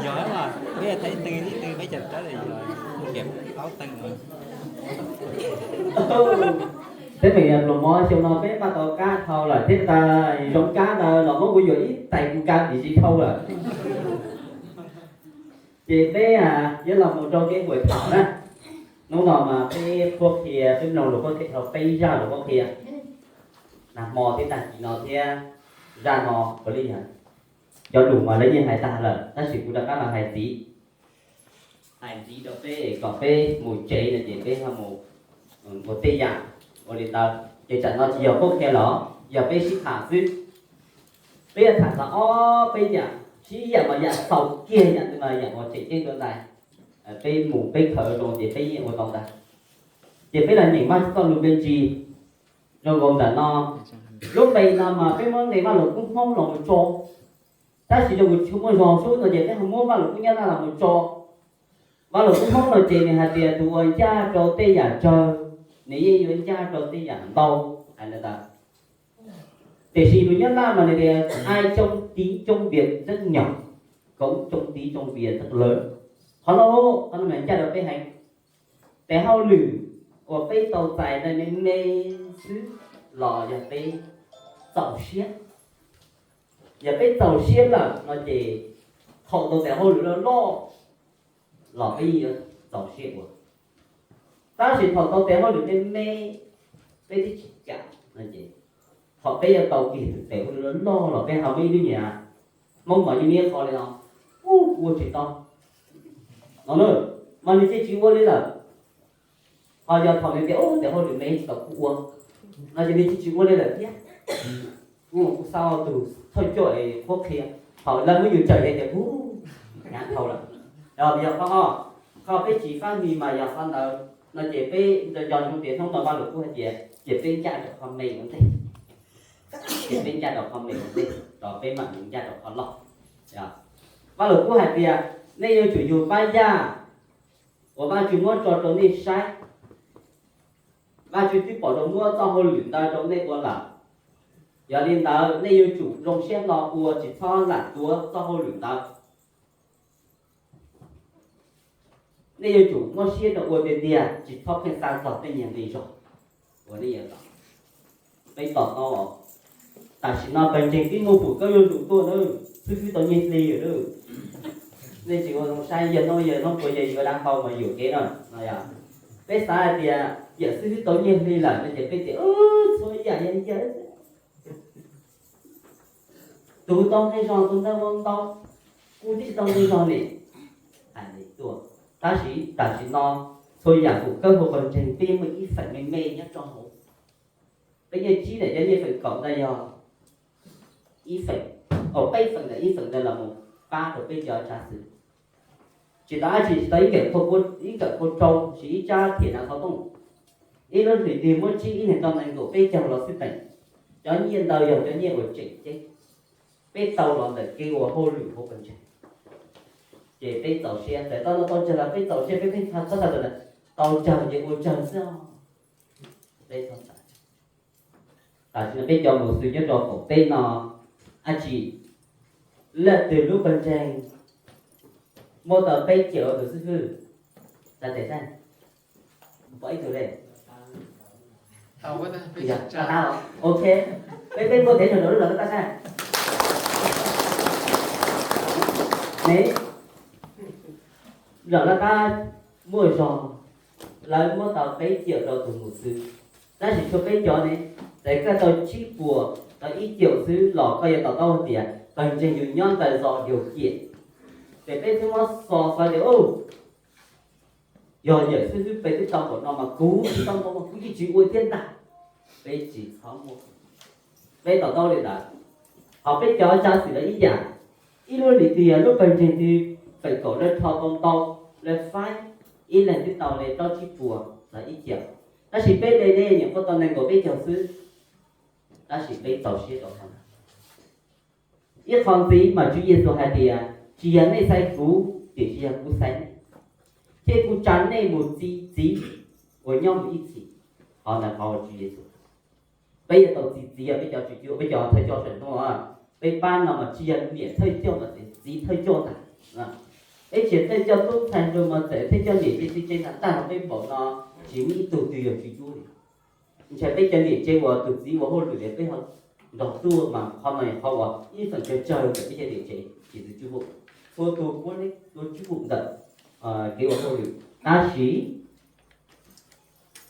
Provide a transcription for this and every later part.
Yog mas, peb thaij ib tee ib tee peb cov rab li yog kuj kiam aub teej. Peb me pluas mov xyoo no peb npaj tau kab dhau lawm thiab ntag, zoo kab ntawd los muab kuv yuam ib tais kuv kav tim tsis dhau lawm. Ces peb yuav los mus rau kev huam thaum na. Hnub no mas peb qhuab qhia, peb mloog lus qhuab qhia dhau peb zaj lus qhuab qhia. Nag hmo thiab tag kis no thiab zaj no puav leej yog cov lus mas lawv yeej hais tag lawm tab sis kuv rov qab los hais ntxiv. Hais ntxiv rau peb kom peb mus tsev no ces peb ho mus ua tej yam ua li ntawd. Ces tsam no tsis yog qhuab qhia los yog peb sib tham xwb. Peb yuav tham txog ob peb yam, sib yam mas yam xaus kiag yam ntawd mas yam uas tseem ceeb dua ntais. Peb mus peb khaws zoo ces peb yeej ua tau ntag. Ces peb los nyeem Vajtswv txoj lus me ntsis zoo nkaus ntawm no. Lub npe no mas peb muab nqe Vaj Lus Kub Hmoob los mus tso, tab sis zoo nkaus tsis muaj zog sub no ces peb ho muab Vaj Lus Kub Nyab Laj los mus tso. Vaj Lus Kub Hmoob no ces nws hais tias tus uas ncaj rau tej yam tsawg, nws yeej yuav ncaj rau tej yam ntau, hais li ntawd. Tiam sis lus Nyab Laj mas nws tias ai trong tín trong việc rất nhỏ, cũng trong tín trong việc rất lớn. Qhov no, qhov no mas ncaj rau peb heev. Tes hauj lwm uas peb tau txais ntawd me me xwb los yog peb txaus siab. Yog peb txaus siab lawm no ces thaum tau tes hauj lwm loj loj los peb yeej yuav txaus siab ua. Tab sis thaum tau tes hauj lwm me me, peb twb tsis kam no ces thaum peb yuav tau kiag tus tes hauj lwm loj loj los peb ho muaj ib lub nyuag Hmoob mas yeej muaj ib qho li no, ub, ua tsis tau no na, mas nws cia tsis ua li lawm. Ho yog thaum nws tias ub tes hauj lwm me tsis tau kuv ua no ces nws cia tsis ua li lawm thiab. Kuv mas kuv xav tus thawj coj es qhuab qhia, thaum lawv muab yus cawm ces tias ub, hnyav dhau lawm. Yog qhov, qhov peb tsis fab hmi mas yog qhov ntawd no ces peb nco ntsoov tias hnub no Vaj Lus Kub hais tias ces peb ncaj rau qhov me ua ntej, ces peb ncaj rau qhov me ua ntej, rau peb mam li ncaj rau qhov loj. Vaj Lus Kub hais tias nej yuav tsum yug pab yaj uas Vajtswv muab tso rau nej saib. Vajtswv twb pom zoo muab txoj hauj lwm ntawd rau nej ua lawm. Yog li ntawd nej yuav tsum zoo siab hlo ua, tsis txhob lam tuav txoj hauj lwm ntawd. Nej yuav tsum muab siab rau ua tiag tiag, tsis txhob pheej xav txog tej niag nqi zog uas nej yuav tau. Peb tom no, tam sim no pawg ntseeg tib muaj pum kab yuav tsum tuaj na, xib fwb tau nyiaj hli lawm na. Nej tsis ua zoo saib, yog hnub yog hnub puas yog yuav dab hau mas yuam kev no no yog. Peb xav hais tias yawm xib fwb tau nyiaj hli lawm no ces peb tias txhua yam yog yawm. Tus tau nqi zog, tus ntawd ua ntau, kuv twb tsis tau nqi zog ne. Hais li tuaj, tab sis tam sim no txhua yam pum kab hauv pawg ntseeg peb muaj ib feem me me nyob rau hauv. Peb yeej tsib daim cov nyiaj feem kaum ntawd yog ib feem, peb feem ntawm ib feem ntawd los mus pab rau peb cov tsav xwm. Tsis tau dab tsi, tsis tau ib kawm, ib kawm phau rau, tsis ib tsab thiam nas qhov tooj. Ib lub hlis twg muab tsib ib neeg tau nees nkaum peb caug los xij peem. Cov nyiaj ntawd yog cov nyiaj uas tseem ceeb, peb tau los ntawm kev ua hauj lwm hauv pawg ntseeg. Ces peb txaus siab, txawm tau no tau tsawg los peb txaus siab, peb pheej txhob xav tias tau tsawg ces ua tsawg xwb. Peb txhob xav. Tam sim no peb cov mus xwb nyob rau qaum teb no, dab tsi, leej twg lub pawg ntseeg muaj tau peb caug tus xib fwb, tsa tes saib. Pom ib tug li. Ok, peb, peb muaj tev zog lawm lub lawm tab tab saib. Ne, lawm lawm tab muaj zog, lawv muab tau peb caug rau tus mus xwb. Tab sis tshuav peb cov ne, txawm koj tau tsib puas tau ib caug xwb los koj yuav to taub hais tias pawg ntseeg yus nyob ntawm zos yus ciam. Ces peb twb muab xo xav tias yog yawm xib fwb peb twb tau npaum no mas kuv tsis tau npaum no kuv yeej tsis ua thiab ntag. Peb tsis txhob muab, peb to taub li ntawd. Ho peb cov tsav xwm los ib yam, ib lub lim tiag lub pawg ntseeg twg feem kaum lawv rho tau ntau, lawv faib, ib leeg twb tau li plaub tsib puas txog ib caug. Tab sis peb li ne nyuam qhuav tau nees nkaum peb caug xwb, tab sis peb txaus siab rau qhov ntawd. Ib qho ntxiv mas Tswv Yexus hais tias tsis yog nej xaiv kuv, tiam sis yog kuv xaiv nej, thiab kuv tsa nej mus txi txiv uas nyob mus ib txhis. Qhov ntawd qhov uas Tswv Yexus Peb yuav tau txi txiv peb cov tswv cuab, peb cov thawj coj sawv daws, peb pab no mas tsis yog niam thawj coj mas txiv thawj coj ntag. Peb tsis yog thawj coj tub ntxhais hluas mas txawm thawj coj niam txiv tsev ntag, tag los peb npaum no tsis muaj ib tug twg yog tswv cuab li. Ntshai peb cov niam tsev uas tus txiv ua hauj lwm li peb ho nrog tuaj mas qhov no yog qhov uas ib feem tsawg tsawg ntawm peb cov niam tsev ces tus tswv hu, txhua tus puav leej tus tswv hu ntawm kev ua hauj lwm. Tab sis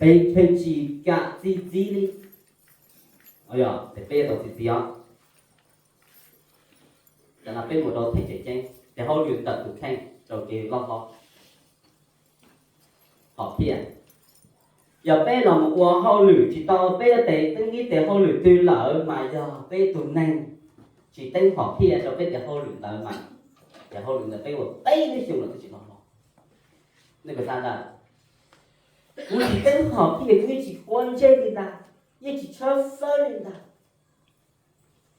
peb pheej tsis kam txi txiv li. Yog peb yuav tau txi txiv os. Tam no peb mus rau theem tseem ceeb, tes hauj lwm ntawm tus kheej rau kev loj hlob. Hom phiaj. Yog peb los mus ua hauj lwm tsis tau, peb yuav tes teeb ib tes hauj lwm twg lawm mas yog peb tus neeg tsis teeb hom phiaj rau peb tes hauj lwm ntawd mas tes hauj lwm ntawd peb ua peb lub xyoo los twb tsis loj hlob. Nej puas xav ntag? Kuv tsis teeb hom phiaj kuv yeej tsis quav ntsej li ntag, yeej tsis tshawb fawb li ntag.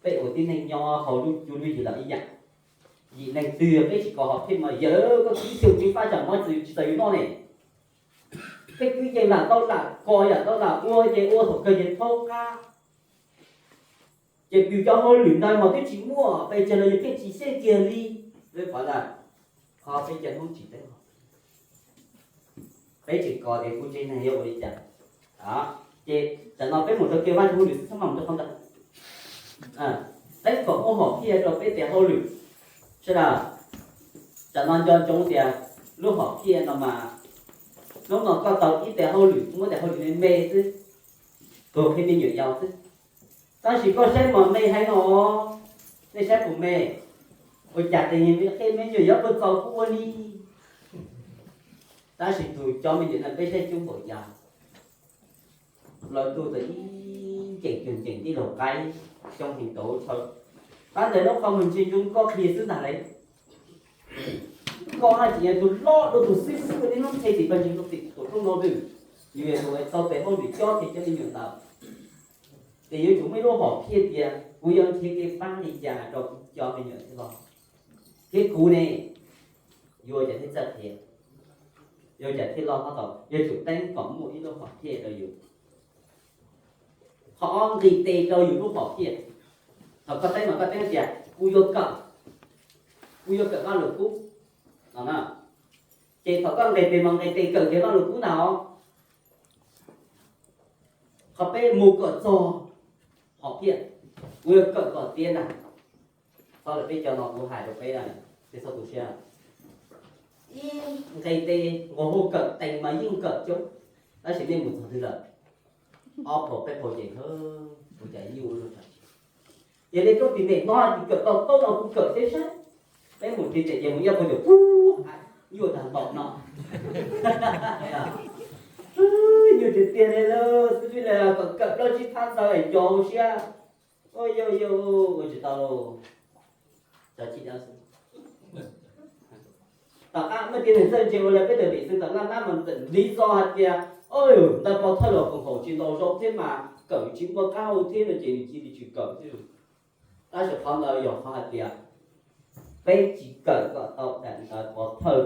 Peb ua tib neeg nyob hauv lub cuab lub yig los ib yam. Yim neeg twg peb tsis kos hom phiaj mas yawg koj tib xyoo tsis faj tsam mov tsis txaus yus noj ne. Peb kwv yees lam tau lam kos yam tau lam ua ces ua thaum kawg ces thaub qab. Ces yus cov hauj lwm ntawd mas twb tsis muaj pes tsawg los yus thiaj tsis xyeej kiag li. Peb pom ntag, qhov peb cov Hmoob tsis teeb hom, peb tsis kos tias kuv tsev neeg yuav ua li cas. Ces tam no peb mus rau kev Vaj Tswv hauj lwm xwb, txhob mam mus rau qhov ntawd. Teeb kom muaj hom phiaj rau peb tes hauj lwm. Sawv daws, tam no nco ntsoov tias lub hom phiaj no mas, hnub no koj tau ib tes hauj lwm, muab tes hauj lwm me me xwb, tuag qhia me nyuam yaus xwb. Tab sis koj saib mas me heev no, nej saib puas me? Ua cas tes qhia me nyuam yaus puas txaus kuv ua li? Tab sis tus cov me nyuam no peb saib coob npaum cas, lawv tuag tau ib ncees cuag ncees tij laug qaib, xyoo heev tau tshawb. Qab ntawd lub qhov muag ntsia ntsoov koj qhia xwb ntag lauj. Koj haj tseem yog tus loj dua tus xib fwb niaj hnub qhia tim pawg ntseeg rau tim tuam rooj no twb, yus yog tus uas tau tes hauj lwm cob qhia cov me nyuam ntawd. Ces yuav tsum muaj ib lub hom phiaj tias kuv yuav nrhiav kev pab li cas rau kuv cov me nyuam thiaj loj, thiab kuv ne, yuav cas thiaj txawj qhia, yuav cas thiaj loj hlob tau. Yuav tsum teeb kom muaj ib lub hom phiaj rau yus. Qhov ob, nqis tes rau yus lub hom phiaj. Thaum koj teeb mas koj teeb tias kuv yuav kawm, kuv yuav kawm Vaj Lus Kub no na. Ces thaum koj nqis tes mas nqis tes kawm kev Vaj Lus Kub ntag os. Qhov peb, mus kom txog hom phiaj, kuv yuav kawm kom tiav ntag. Txhob lawm, peb cov no kuv hais rau peb, peb txhob tu siab. Ib nqe tes nqua hu kawm tees mas yeej kawm coob, tab sis nej mus txog twg lawm? Ob phaum peb phaum ces, ua cas nyuaj luaj tag. Yog li koj tim niam no tsis kawm tau paub no kuv kawm thiab saib. Peb mus tim tsev ces mus ib phaum ces pub, nyuaj tag npaum no. Nyuaj tiag tiag li lauj, xib fwb li kom kawm plaub tsib thab ntxaws es nco hauv siab. Ua yau yau, ua tsis tau lauj. Cov tsis dab xwb. Tom qab muaj tib neeg txawj ntse ua li peb tus vim xwb tom qab mas ntxim li xo hais tias, ntawm pov thawj los koom haum tsis ntau zaus thiab mas kawm tsis muaj qab hau thiab no ces nws cia li tsis kawm thiab. Tab sis qhov ntawd yog qhov hais tias peb tsis kawm kom tau daim ntawv pov thawj.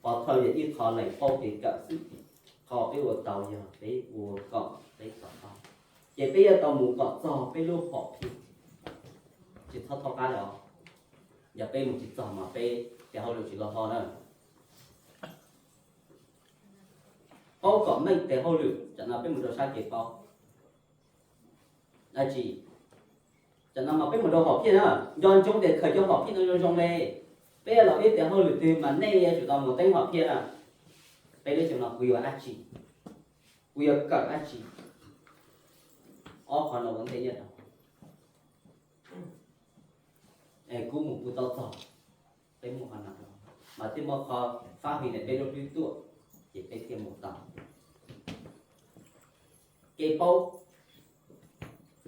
Pov thawj yog ib qho lees paub kev kawm xwb. Qhov peb ua tau yog peb ua kom peb to taub, ces peb yuav tau mus kom txog peb lub hom phiaj, tsis txhob thaub qab os. Yog peb mus tsis txog mas peb tes hauj lwm tsis loj hlob na. Paub kom meej tes hauj lwm, tam no peb mus rau sab kev paub. Dab tsi? Tam no mas peb mus rau hom phiaj na, nco ntsoov tias khaws cov hom phiaj no zoo zoo li. Peb los peb tes hauj lwm twg mas nej yuav tsum tau mus teeb hom phiaj na. Peb lub xyoo no kuv yuav dab tsi? Kuv yuav kawm dab tsi? Ob qho no ua ntej nyob rau kuv mus kuv tau txog, peb muaj qhov no, mas thiaj muaj qhov fab hwm ntawm peb lub hlwb tuaj, ces peb thiaj mus tau. Kev paub,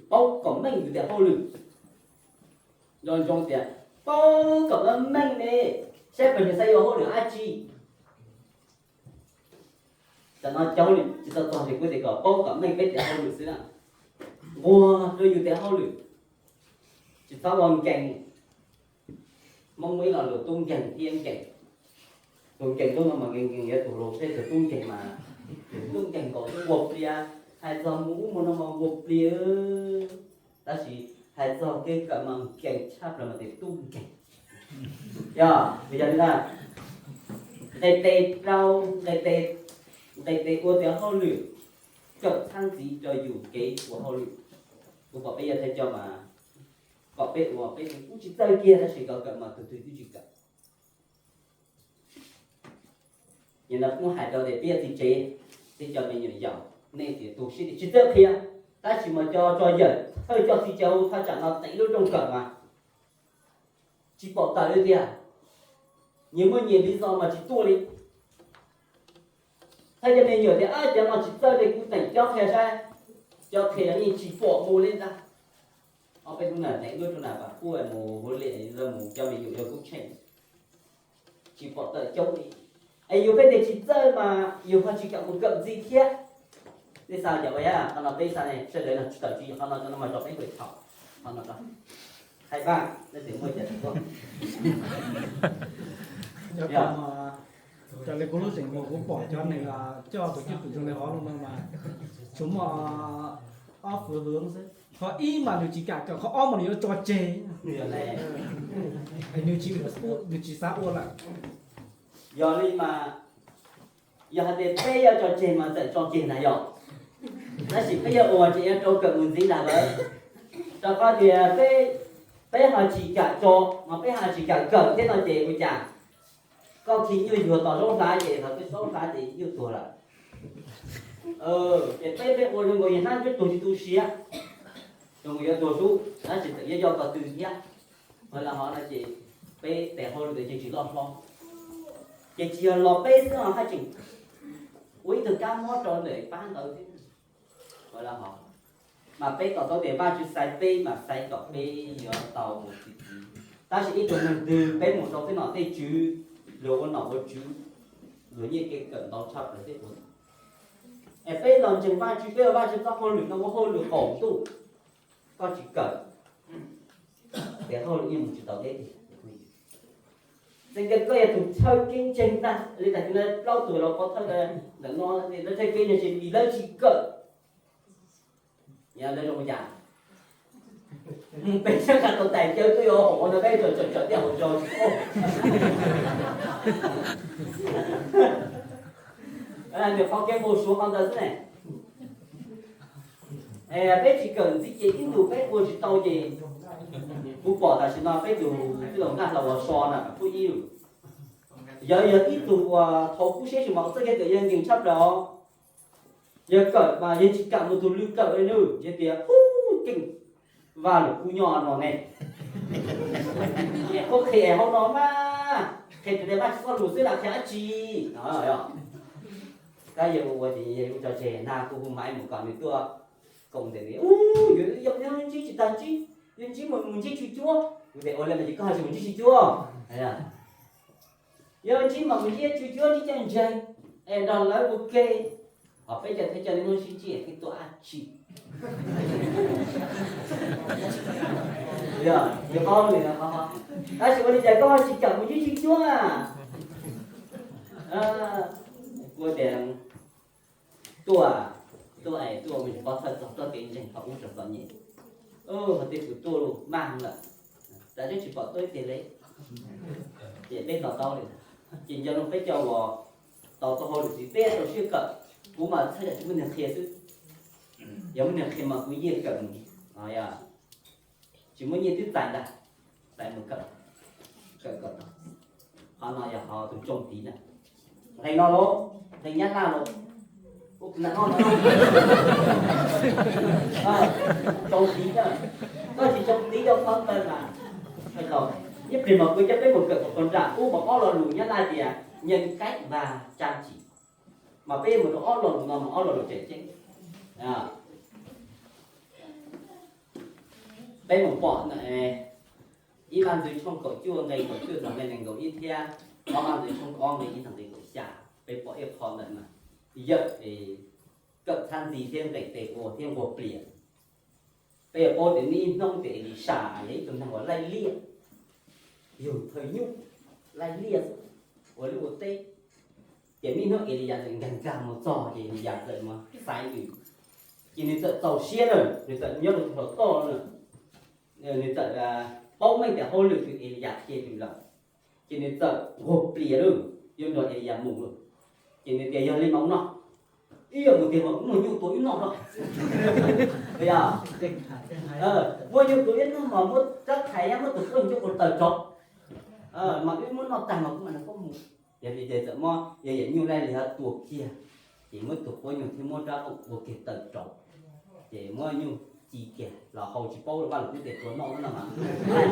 paub kom meej yus tes hauj lwm. Nco ntsoov tias paub kom meej ne, saib pes tsawg xav yuav hauj lwm dab tsi. Tam no cov hauj lwm tsis tau txog ces kuv tias kom paub kom meej peb tes hauj lwm xwb na. Nquag rau yus tes hauj lwm, tsis txhob ua nkees. Hmoob muaj ib lo lus tub nkeeg thiab nkees. Tus nkees lub no mas nkees nkees yuav tus laus, tus tub nkeeg mas, tus tub nkeeg nkaus tub ua pliab. Hais txog mus ub mus no mas nquag plias, tab sis hais txog kev kawm mas nkees tshaj plaws mas tias tub nkeeg. Yog, yog li ntawd, nqe tes rau, nqe tes, nqe tes ua tias hauj lwm kawm txhab ntxiv rau yus kev ua hauj lwm. Kuv pom peb yog thawj coj mas kom peb ua peb kuj tsis txawj kiag tab sis kom kawm mas tus twg twb tsis kawm. Nim no kuj hais rau tias peb yog txiv tsev, peb cov me nyuam yaus, nej tias tu siab tias tsis txawj qhia, tab sis mas cov tso yawm thawj coj txiv tsev thaj tsam no teem lub rooj kawm mas tsis pom tawm li tiag. Nyias muaj nyias li xo mas tsis tuaj li. Thawj cov me nyuam tias, cov no tsis txawj li, kuv teem cov qhia saib, cov qhia yeej tsis pom mus li ntag. Ob peb hnub na teem lub rau na pas kuj mus huv liam mus cov me nyuam yog kuj tsheej, tsis pom tawm coob li. Es yus pheej tias tsis txawj mas yus ho tsis kam mus kawm ntxiv thiab. Nej xav cov uas qhov no peb xav ne, sawv daws no tsis tawm tsis qhov no, cov no mas tso peb hu thaum qhov no rau hais pab nej tias muaj cov tsis tuaj. Raws li kuv lub zeem mus kuv pom cov neeg coj tus cwj pwm zoo li hov no mas tsuas muaj ob fwv vwv xwb. Qhov ib mas nws tsis kam kawm, qhov ob mas nws yuav tso tseg, nws tsis xav ua lawm. Yog li mas, yog hais tias peb yuav tso tseg mas txawm tso tseg na yog, tab sis peb yuav ua ces yuav rau kawm mus ntxiv ntag lawm. Rau qhov tias peb, peb ho tsis kam tso, mas peb ho tsis kam kawm thiab no ces ua cas koj khi nyuj yuag tos zaub hlav ces thaum twg zaub hlav ces nyuj tuag lawm. Ces peb, peb ua zoo nkaus yog hnab ncuab tuag tsis tu siab, zoo nkaus yuav tuag sub, tab sis txawm yuav yog ko tw thiab. Mas los hov no ces peb tes hauj lwm ces tsis loj hlob, ces tsis yog los peb xwb ho haj tseem ua ib tug kab mob rau ntawm pab ntawd thiab. Mas peb to taub tias Vajtswv xaiv peb mas xaiv kom peb yuav tau mus txi txiv. Tab sis ib tug neeg twg peb mus rau tej nom tej tswv, luag ua nom ua tswv, luag nyiaj kev kawm ntau tshaj plaws tej ua. Es peb los ntseeg Vajtswv, peb ua Vajtswv txoj hauj lwm no ua hauj lwm qaum ntuj, koj tsis kawm, ces hauj lwm yeej mus tsis tau deb. Txawm tias koj yog tus thawj kev ntseeg ntag li tas, plaub tug los pov thawj ntawm no, lawv thawj kev ntseeg vim lawv tsis kawm. Yog lawv zoo cas, peb sab nqa tau tais cawv twb yuav haum no peb tseem tsawm tiaj haum zog tsis paub. Nws qhov kev npau suav qhov ntawd xwb ne. Peb tsis kawm ntxiv ces ib ntus peb ua tsis tau ces kuv pom tam sim no peb tus tij laug Nkaj Hlau uas so na kuj ib, yog, yog ib tug uas thaum kub siab tsis mas txoj kev kawm yog nkees tshaj plaws. Yog kawm mas yog tsis kam mus tus lw kawm li nawb, yog tias hu keej Vaj Lwm Kub nyob no ne, es qhuab qhia hauv no mas qhia tias Vajtswv txoj lus xwb lam qhia dab tsi no. Tab yog ua ces yog ua tso tseg na, kuv hu maiv mus kom nws tuaj koom ntawm nws, yog ntsib tsis tag ntsib, yog ntsib mus mus ntsib tswv cuab. Kuv tias ua li mas ces koj ho tsis mus ntsib tswv cuab. Yog ntsib mas mus ntsib tswv cuab ntsib caj ntseeg es nrog lawv ua ke. Ho peb cov thawj coj niaj hnub sib ntsib peb tuaj dab tsi? Yog, yog qhov, tab sis ua li cas koj ho tsis kam mus ntsib tswv cuab? Kuv tias tuaj, tuaj es tuaj mus pov thawj txog txoj kev ntseeg thaum ub txog txom nyem, ho tej tus tuaj lus mag lawm, tab sis tsis pom tuaj ib teg li. Ces peb to taub li, ces nco nrog peb cov uas tau tau hauj lwm txiv peb tau siab kawm, kuv mas txhaj yam tsis muaj neeg qhia xwb. Yog muaj neeg qhia mas kuv yeej kawm mus, tsis muaj nyiaj twb txais ntag, txais mus kawm, kawm kawm. Qhov no yog qhov tus tsoo tiv na. Nqe no los, nqe Nyab Laj los, tsoo tiv na. Koj tsis tsoo tiv rau qhov ntawd mas, ib pliag mas kuv coj peb mus kawm kom nram ub mas ob lo lus Nyab Laj tias nhân cách và giá trị, mas peb mus rau ob lo lus no mas ob lo lus tseem ceeb. Peb mus pom ntawm ib Vaj Ntxwv tshooj kaum cuaj nqe kaum cuaj txog nqe nees nkaum ib thiab ob Vaj Ntxwv tshooj kaum ob nqe ib txog nqe kaum xya, peb pom ib qho ntawm mas yawm kawm txhab ntxiv thiab nqe tes ua thiab nquag plias. Peb yuav paub tias niaj hnub tias Elisas yog ib tug neeg uas laij liaj, yug thawj nyuj, laij liaj xwb, ua liaj ua teb. Ces niaj hnub Eliyas txawm nkag nkag mus txog ces Eliyas txawm mus xaiv nws, Ces nws txawm txaus siab na, nws txawm nyob rau tus hluas toj na, nws txawm paub meej tias hauj lwm tus Eliyas qhia nws lawm. Ces nws txawm ua plias lawm, yuav nrog Eliyas mus lawm. Ces nws tias yog li mas ua no, ib yam mus tias mas kuv muaj nyuj tua ib noj no. Yog muaj nyuj tua ib noj mas muab rab thaiv muab tus quab nyuj tua tawm rauv, mas wb muab noj tag mas kuv mam li mus. Yog li ces txawm muab yog yam nyuj laij li ho tua kiag, ces muab tus quab nyuj thiab muab rab qau ua kiag tawm rauv, ces muab nyuj ci kiag los hau tsis paub rau Vaj Lus Kub tias tua noj no mas.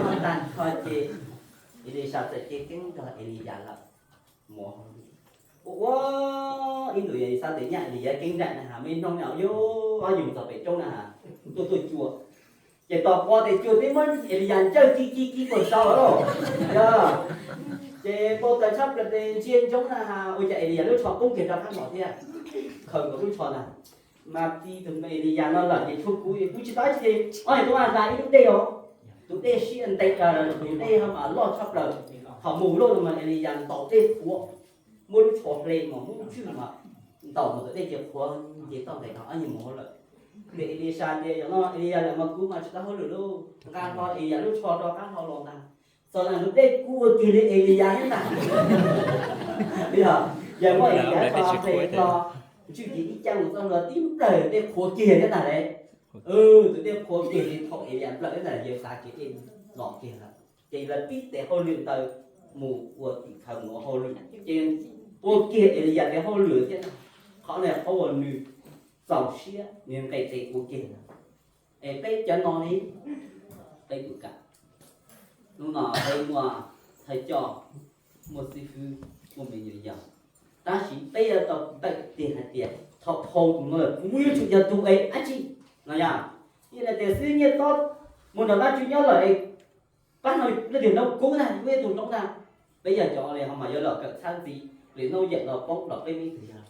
Noj tag nrho ces Elisas txawm cev keeb nrog Eliyas lawm. Mus ua ua ib ntus yog xav tias nyaj Eliyas keeb nraim na has me noog na yus ob yus txog pem roob na has tuaj tuaj cua. Ces tos qhov tias cua twb muab Eliyas ntsawj ci ci ci puag saud lawm. Yog ces npau taws tshaj plaws tes ntsia ntsoov na has ua cas Eliyas lub tsho poob kiag rau qab los thiab. Khaws nkaus lub tsho na, mas ti tus Eliyas no lawm ces tshuav kuv, kuv tsis tau ces ob yam tub a hla ib lub dej os. Tus dej siab ntev, tus dej ho mas loj tshaj plaws. Thaum mus loj no mas Eliyas ntaus dej qhuav, muab lub tsho hle mas muab tswj mas ntaus mus tus dej ces qhuav nce toj nqes no ob yam mus hauj lwm. Ces Elisas tias yog no Eliyas lawm mas kuv mas tsis tau hauj lwm lauj. Nqa hlo Eliyas lub tsho rov qab hlo los ntag. Txog ntawm ntug dej kub ua kiag li Eliyas thiab ntag. Yog, yog muab Eliyas tso hle hlo, ntswj ces ib caj mus txoj hlua tib nplawg dej qhuav kiag thiab ntag le. Tus dej qhuav kiag li thaum Eliyas nplawm thiab ntag, yawg xav ces dej los kiag lawm. Ces lawv pib tes hauj lwm ntawd mus ua tim khawv mus ua hauj lwm ces ua kiag Eliyas tes hauj lwm thiab. Qhov no qhov uas nws txaus siab nws nqis tes ua kiag lawm. Es peb cov no li, peb kuj kam. Hnub no peb muaj thawj coj, muaj xib fwb, muaj me nyuam yaus, tab sis peb yuav tau tawm tiag hais tias thaum dhau tus no lawm kuv yuav tsum yog tus es dab tsi no yog. Yeej hais tias xib hwb Nyiaj Tob mus nrog dab tsi nyob lawm es pab no leej twg hloob kuv ntag, kuv yog tus hloob ntag. Peb yog cov li ho mas yuav los kawm txhab ntxiv lwm hnub yawm los poob los peb me ib tug yog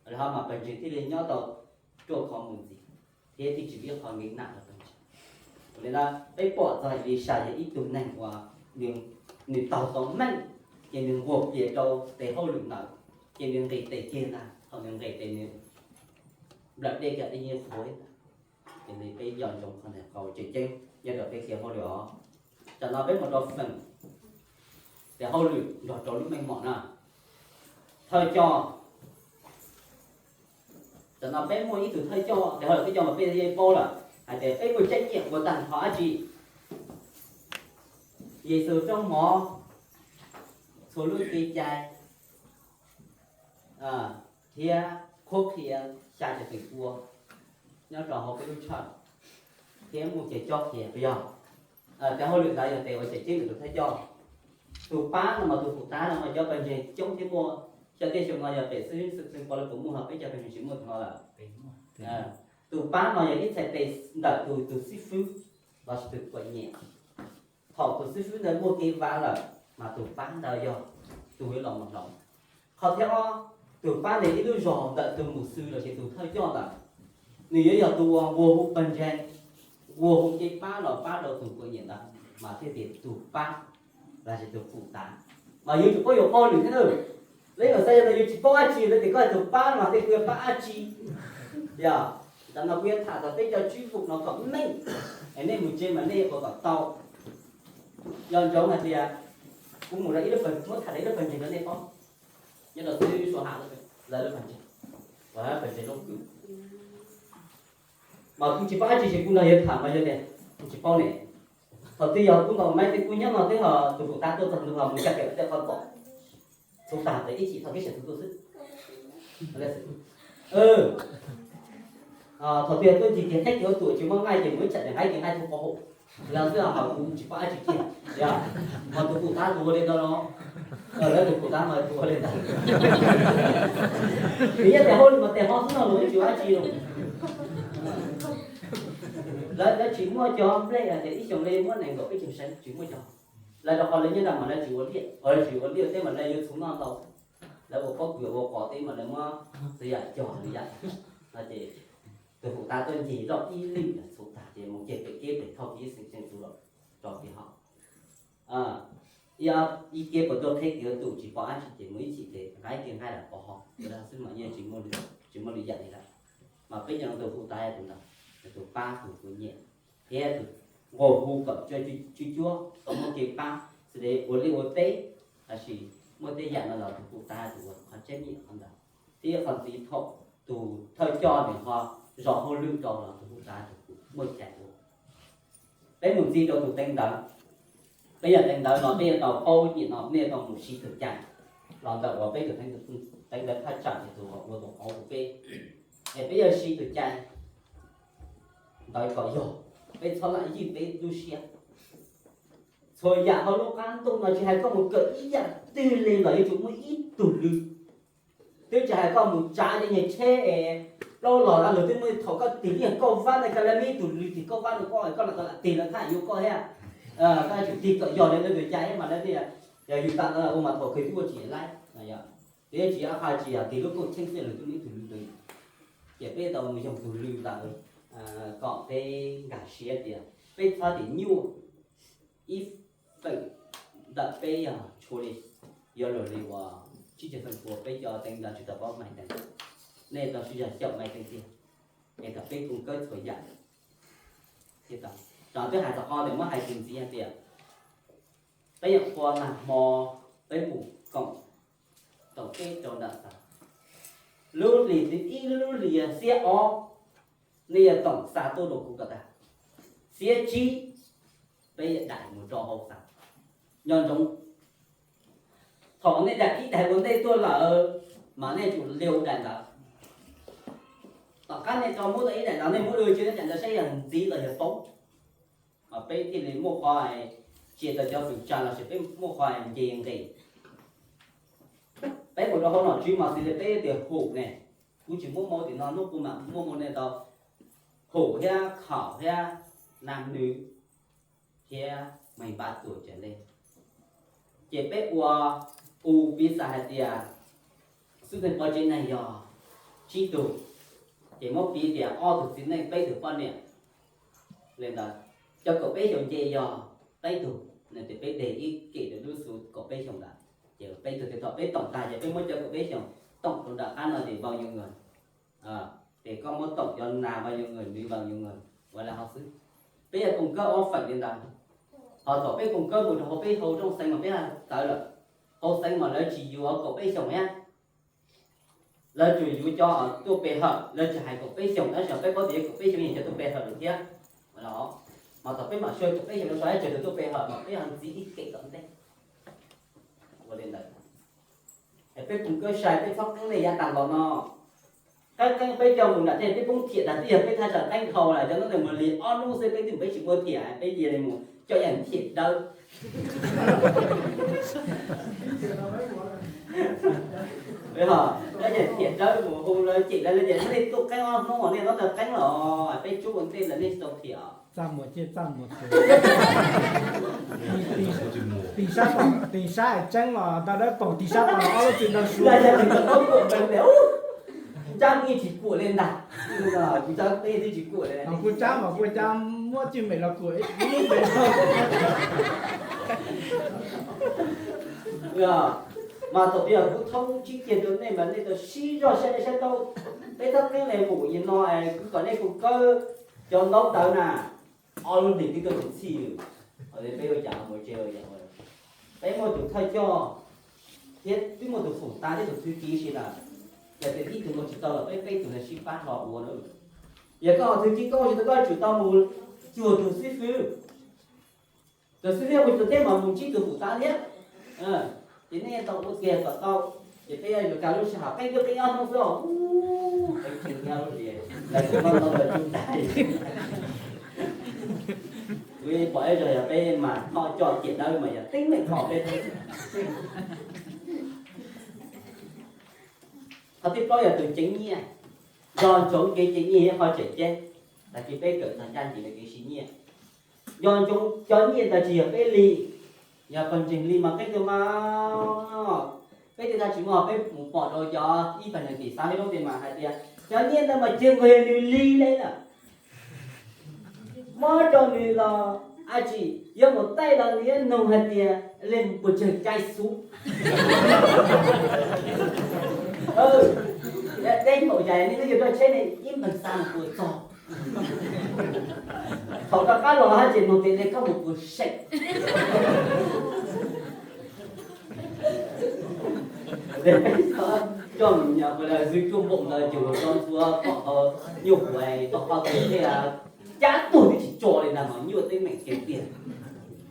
li ho mas pawg ntseeg thiaj li nyob tau ruaj khov mus ntxiv thiab thiaj tsis muaj qhov nkees nam rau pawg ntseeg. Ua li ntawd peb pom txog Elisas yog ib tug neeg uas nws taug tau meej, ces nws nquag plias rau tes hauj lwm ntawd, ces nws nqis tes kiag ntag. Thaum nws nqis tes nws nplawm dej kiag dej yeej qhuav ib ntag. Ces li peb nco ntsoov qhov ntawd qhov tseem ceeb nyob rau peb tes hauj lwm os. Tam no peb mus rau feem tes hauj lwm nrog rau lub meej mom na. Thawj coj, tam no peb muaj ib tug thawj coj, tes hauj lwm thawj coj mas peb yeej paub lawm hais tias peb muaj trách nhiệm ua tag nrho dab tsi. Yexus roob mov, txhua lub kev cai, thiab qhuab qhia xya caum feem pua nyob rau hauv peb lub tshawj, thiab muaj kev cob qhia puas yog? Tes hauj lwm ntawd yog tes uas tseem ceeb ntawm tus thawj coj. Tus pab no mas tus pum tab no mas cov pawg ntseeg coob thiab muaj, xyov tej xyoo no yog pem xib hwb Xwm Txwv Pov Lawv puas muaj, ho peb cov pawg ntseeg tsis muaj tus no lawm. Tus pab no yog ib txhais tes ntawm tus, tus xib fwb lossis tus kuam nyem. Thaum tus xib fwb ntawd muaj kev vaj lawm, mas tus pab ntawd yog tus yuav los mus hloov. Qhov thib ob, tus pab ntawd ib lub zog ntawm tus mục sư lossis tus thawj coj ntawd, nws yuav yog tus uas nquag hu pawg ntseeg, nquag hu kev pab los pab rau tus kuam nyem ntawd, mas thiaj tias tus pab lossis tus pum tav. Mas yuav tsum paub yuav paub lwm thiab na. Lawv yuav xav yog tias yus tsis paub dab tsi, lawv tias koj tus pab no mas tej kuv yuav pab dab tsi? Yog, tam no kuv yuav tham txog peb cov tswv fwm no kom meej, es nej mus tsev mas nej yuav kom tau. Nco ntsoov hais tias kuv mus rau ib lub pawg, muab tham rau ib lub pawg ntseeg rau nej paub, nyob rau xib hwb Suav Ham lawv lub pawg ntseeg, uas pawg ntseeg Loob Kwm. Mas kuv tsis paub dab tsi ces kuv nrog yawg tham mas yawg tias kuv tsis paub ne. Thaum twg yog kuv ntaus maiv tej kuv nyob no twb ho tus pum tav tuaj txog ntua ho mus tsa kawm tej qhov txom, txhuv tag tes ib chim thaum peb sawv txuv tuaj xwb. Thaum twg yog tuaj ncig kiag qaib kiag ua tuam tsis muaj nqaij ces mus ib tsam ces nqaij kiag nqaij tuaj qhov hauv, los xwb ho kuv tsis paub dab tsi kiag. Yog, mas tus pum tav tus ua li ntawd los, lawv tus pum tav mas tus ua li ntawd. Nws yeej tias hauj lwm mas tias ho xwb no los yeej tsis ua dab tsi los. Lawv, lawv tsis muaj cov nplej hais tias ib xyoos li muab nees nkaum peb caug seev, tsis muaj cov. Lawv rau qhov lawv nyob rau mas lawv tsis ua liaj, lawv tsis ua liaj teb mas lawv yuav txhuv noj ntau. Lawv ua pob kws ua qos teb mas lawv muab txhua yam cog li yam no ces tus pum tav tuaj ncig zoj ib leeg txhuv tag ces mus kiag pem keb pem thauj kiag ib xeem xeem txhuv los tso kiag ho. Ib, ib keb puas tuaj qheb kiag tus tsis pom dab tsi ces mus ib chim ces nqaij kiag nqaij los pov ho, xwb mas yeej tsis muaj, tsis muaj li yam li lawm. Mas peb nco ntsoov tus hu tas yog tus ntawd, yog tus pab tus kuv nyiam, thiab tus nqua hu kom tsw cuab kom muaj kev pab, xws li ua liaj ua teb, tab sis muaj tej yam no los tus hu tas tus uas qhov tseeb yog qhov ntawd. Thiab qhov ntxiv thaum tus thawj coj nws ho zov hauj lwm rau los tus hu tas tus kuv muaj cai ua. Peb mus ntxiv rau tus teev ntawv. Peb yog teev ntawv no peb yuav tau paub nim no nej tau mus siv tus cai los ntawm uas peb tus teev ntawv thaj tsam ces tus ua tus qauv tus peb, es peb yuav siv tus cai ntawd kom yog, peb txhob lam ywj peb lub siab. Txhua yam hauv lub qab ntuj no tsis hais koj mus kawm ib yam twg li los yuav tsum muaj ib tug lw. Twb tsis hais koj mus tsav cov niag tsheb es plaub los lawm twb muaj, thaum koj tig lub niag kauj vab ntawd koj lam muaj ib tug lw tig kauj vab rau koj, koj lam tau lam tig lawv thaj yuav koj thiab. Koj yuav tsum tig kom yog li lawv tus cai mas lawv thiaj yog yus tas ua mas thaum kawg twb ua tsis laib. Twb tsis hais tsis yog tig lub kauj tsheej xwb los twb muaj ib tug lw rau yus. Ces peb tau mus yoog tus lw ntawd kom peb nkag siab tias peb txhob tias nyuaj ib feem ntawm peb yog tshua li, yuav luag li uas tsib caug feem pua peb cov teev ntawv tsis tau paub Maiv Teev, nej tau sib zog xyaum Maiv Teev tiag, es kom peb koom kawb txhua yam. Ces twb hais txog qhov tias muab hais tus ntxiv hais tias peb yuav qhua nag hmo peb mus koom tau peb rau nram xav. Lub hlis thib ib, lub hlis xiab ob, nej yuav toom xa tuaj rau kuv kom tag. Xiab tsib, peb yuav daim mus rau hauv xav. Nco ntsoov, thaum nej daim ib daim ua ntej tuaj lawm mas nej tsum liu daim ntawd. Tom qab nej tau muab tau ib daim ntawd, nej muab lug cia daim ntawd saib yog ntxiv los yog poob. Mas peb thiaj li muaj qhov cia tau cov fwm tsa los sis peb muaj qhov nce nqis. Peb mus rau hauv nom tswv mas xws li peb tias hum ne, kuv tsis muab mus tim no, hnub kuv mam muab mus nej tau hum thiab khaum thiab naj nws thiab meeg npab tuam tsev ntej. Ces peb ua, u piv xam hais tias xub nteeg pov tsev neeg yog tsib tug, ces muab piv tias ob tug txiv neej peb tug poj niam li ntawd, cov kaum peb xyoos nce yog peb tug, ces peb de ib kem rau lub xu kaum peb xyoos ntawd, ces peb tug tes tom peb toom tag ces peb muab cov kaum peb xyoos toom rau nram qab no ces npau yus nws. Ces koj muab toom cov nas npau yus nws, nws npau yus nws, ua li hauv xwb. Peb yog koom kawb ob feem li ntawd. Ho thaum peb koom kawb mus rau hauv peb hauv rooj xeev mas peb txawv lawm, hauv xeev mas lawv tsis yuav kaum peb xyoos thiab. Lawv tsuas yuav cov tuaj pe hawm, lawv tsis hais kaum peb xyoos tab sis peb paub tias yuav kaum peb xyoos yeej cov tuaj pe hawm lawm thiab. Mas thaum peb mam sawv kaum peb xyoos no tau ib tsev tus tuaj pe hawm mas peb ho ntxiv ib kem tom ntej. Ua li ntawd, es peb koom kawb sai peb txhob qeeb nej yav tag los no. Qeeb qeeb peb coj mus nram tej peb poob thiam tag twb yog peb thaj tsam qeeb dhau lawm, cov no mus li ob hnub xwb peb twb peb tsis muaj thiam peb cia li mus coj yam thiam dawb. Coj yam thiam dawb mus hu lawv cem lawv, lawv tias nej tuaj qeeb ob hnub nej no tau qeeb los peb tsub ua ntej lawm nej tsis tau thiam. Txaj muag ciaj txaj muag txwv. Tig sab, tig sab es tseeb los ntawm dawb paug, tig sab tod ob lub txwv ntawd suav. Ntsab yeej tsis kuam li ntag. Kuv tsab peb twb tsis kuam li. Kuv tsab mas kuv cas muab cwj mem los kuam ib lub npe. Mas thaum twg yog kuv thoob tsib ceg rau nej mas nej tau sib zog saib dej saib taub. Peb thab qeeb le mus yim no es kuv kom nej kuv kawb cov ntaub ntawv na, ob lub hlis twb tuaj tsis txhij li. Peb ua cas mus tse, peb muaj tus thawj coj thiab twb muaj tus fum tas thiab tus thwj kiv si lawm, yog tias ib tug ua tsis tau los peb peb tus sib pab hlo ua na. Yog koj ho thwj kiv koj ua tsis tau koj tsum tau mus cuag tus xib fwb. Tus xib fwb ua tsis tau thiab mas mus ntsib tus fum tas thiab. Ces nej tau ua tiag kom tau. Ces peb yuav kav lub sij hawm qeeb twb qeeb ob hnub xwb os. Qeeb tsis nyob li, lawv tsis muaj tau lawv tsis tais. Kuv pom ib zaug yog peb mas noj coj ciam dawb mas yog teeb meem kho peb. Qhov thib plaub yog tus ceev nyiaj. Nco ntsoov kev ceev nyiaj yog qhov tseem ceeb. Tag kis peb kawm txog ncaj ncees rau kev siv nyiaj. Nco ntsoov cov nyiaj ntawd tsis yog peb li, yog pawg ntseeg li mas peb tus mas, peb tej tag tsis muaj peb mus pom rau cov ib pawg ntseeg tim xav peb lub tej mas hais tias cov nyiaj ntawd mas cia nkaus yog nws li li lawm. Muab rau nws los ab tsi yuav mus taij los nws yuav nug hais tias li puas tsawg cai xub. Deb npaum cas nej twb yuav rau tsheb ne, ib npawg xa mus puas txog. Thaum rov qab los haj tseem nug tias ne koj mus puas seem. Coj mus nyom ua zwb cuaj npaum ntawd ces luag tso ntxhua pom tau nyuj quav tau qhov twg thiab, cab tuag twb tsis tso li ntag mas nyuaj teeb meem kiag tiag.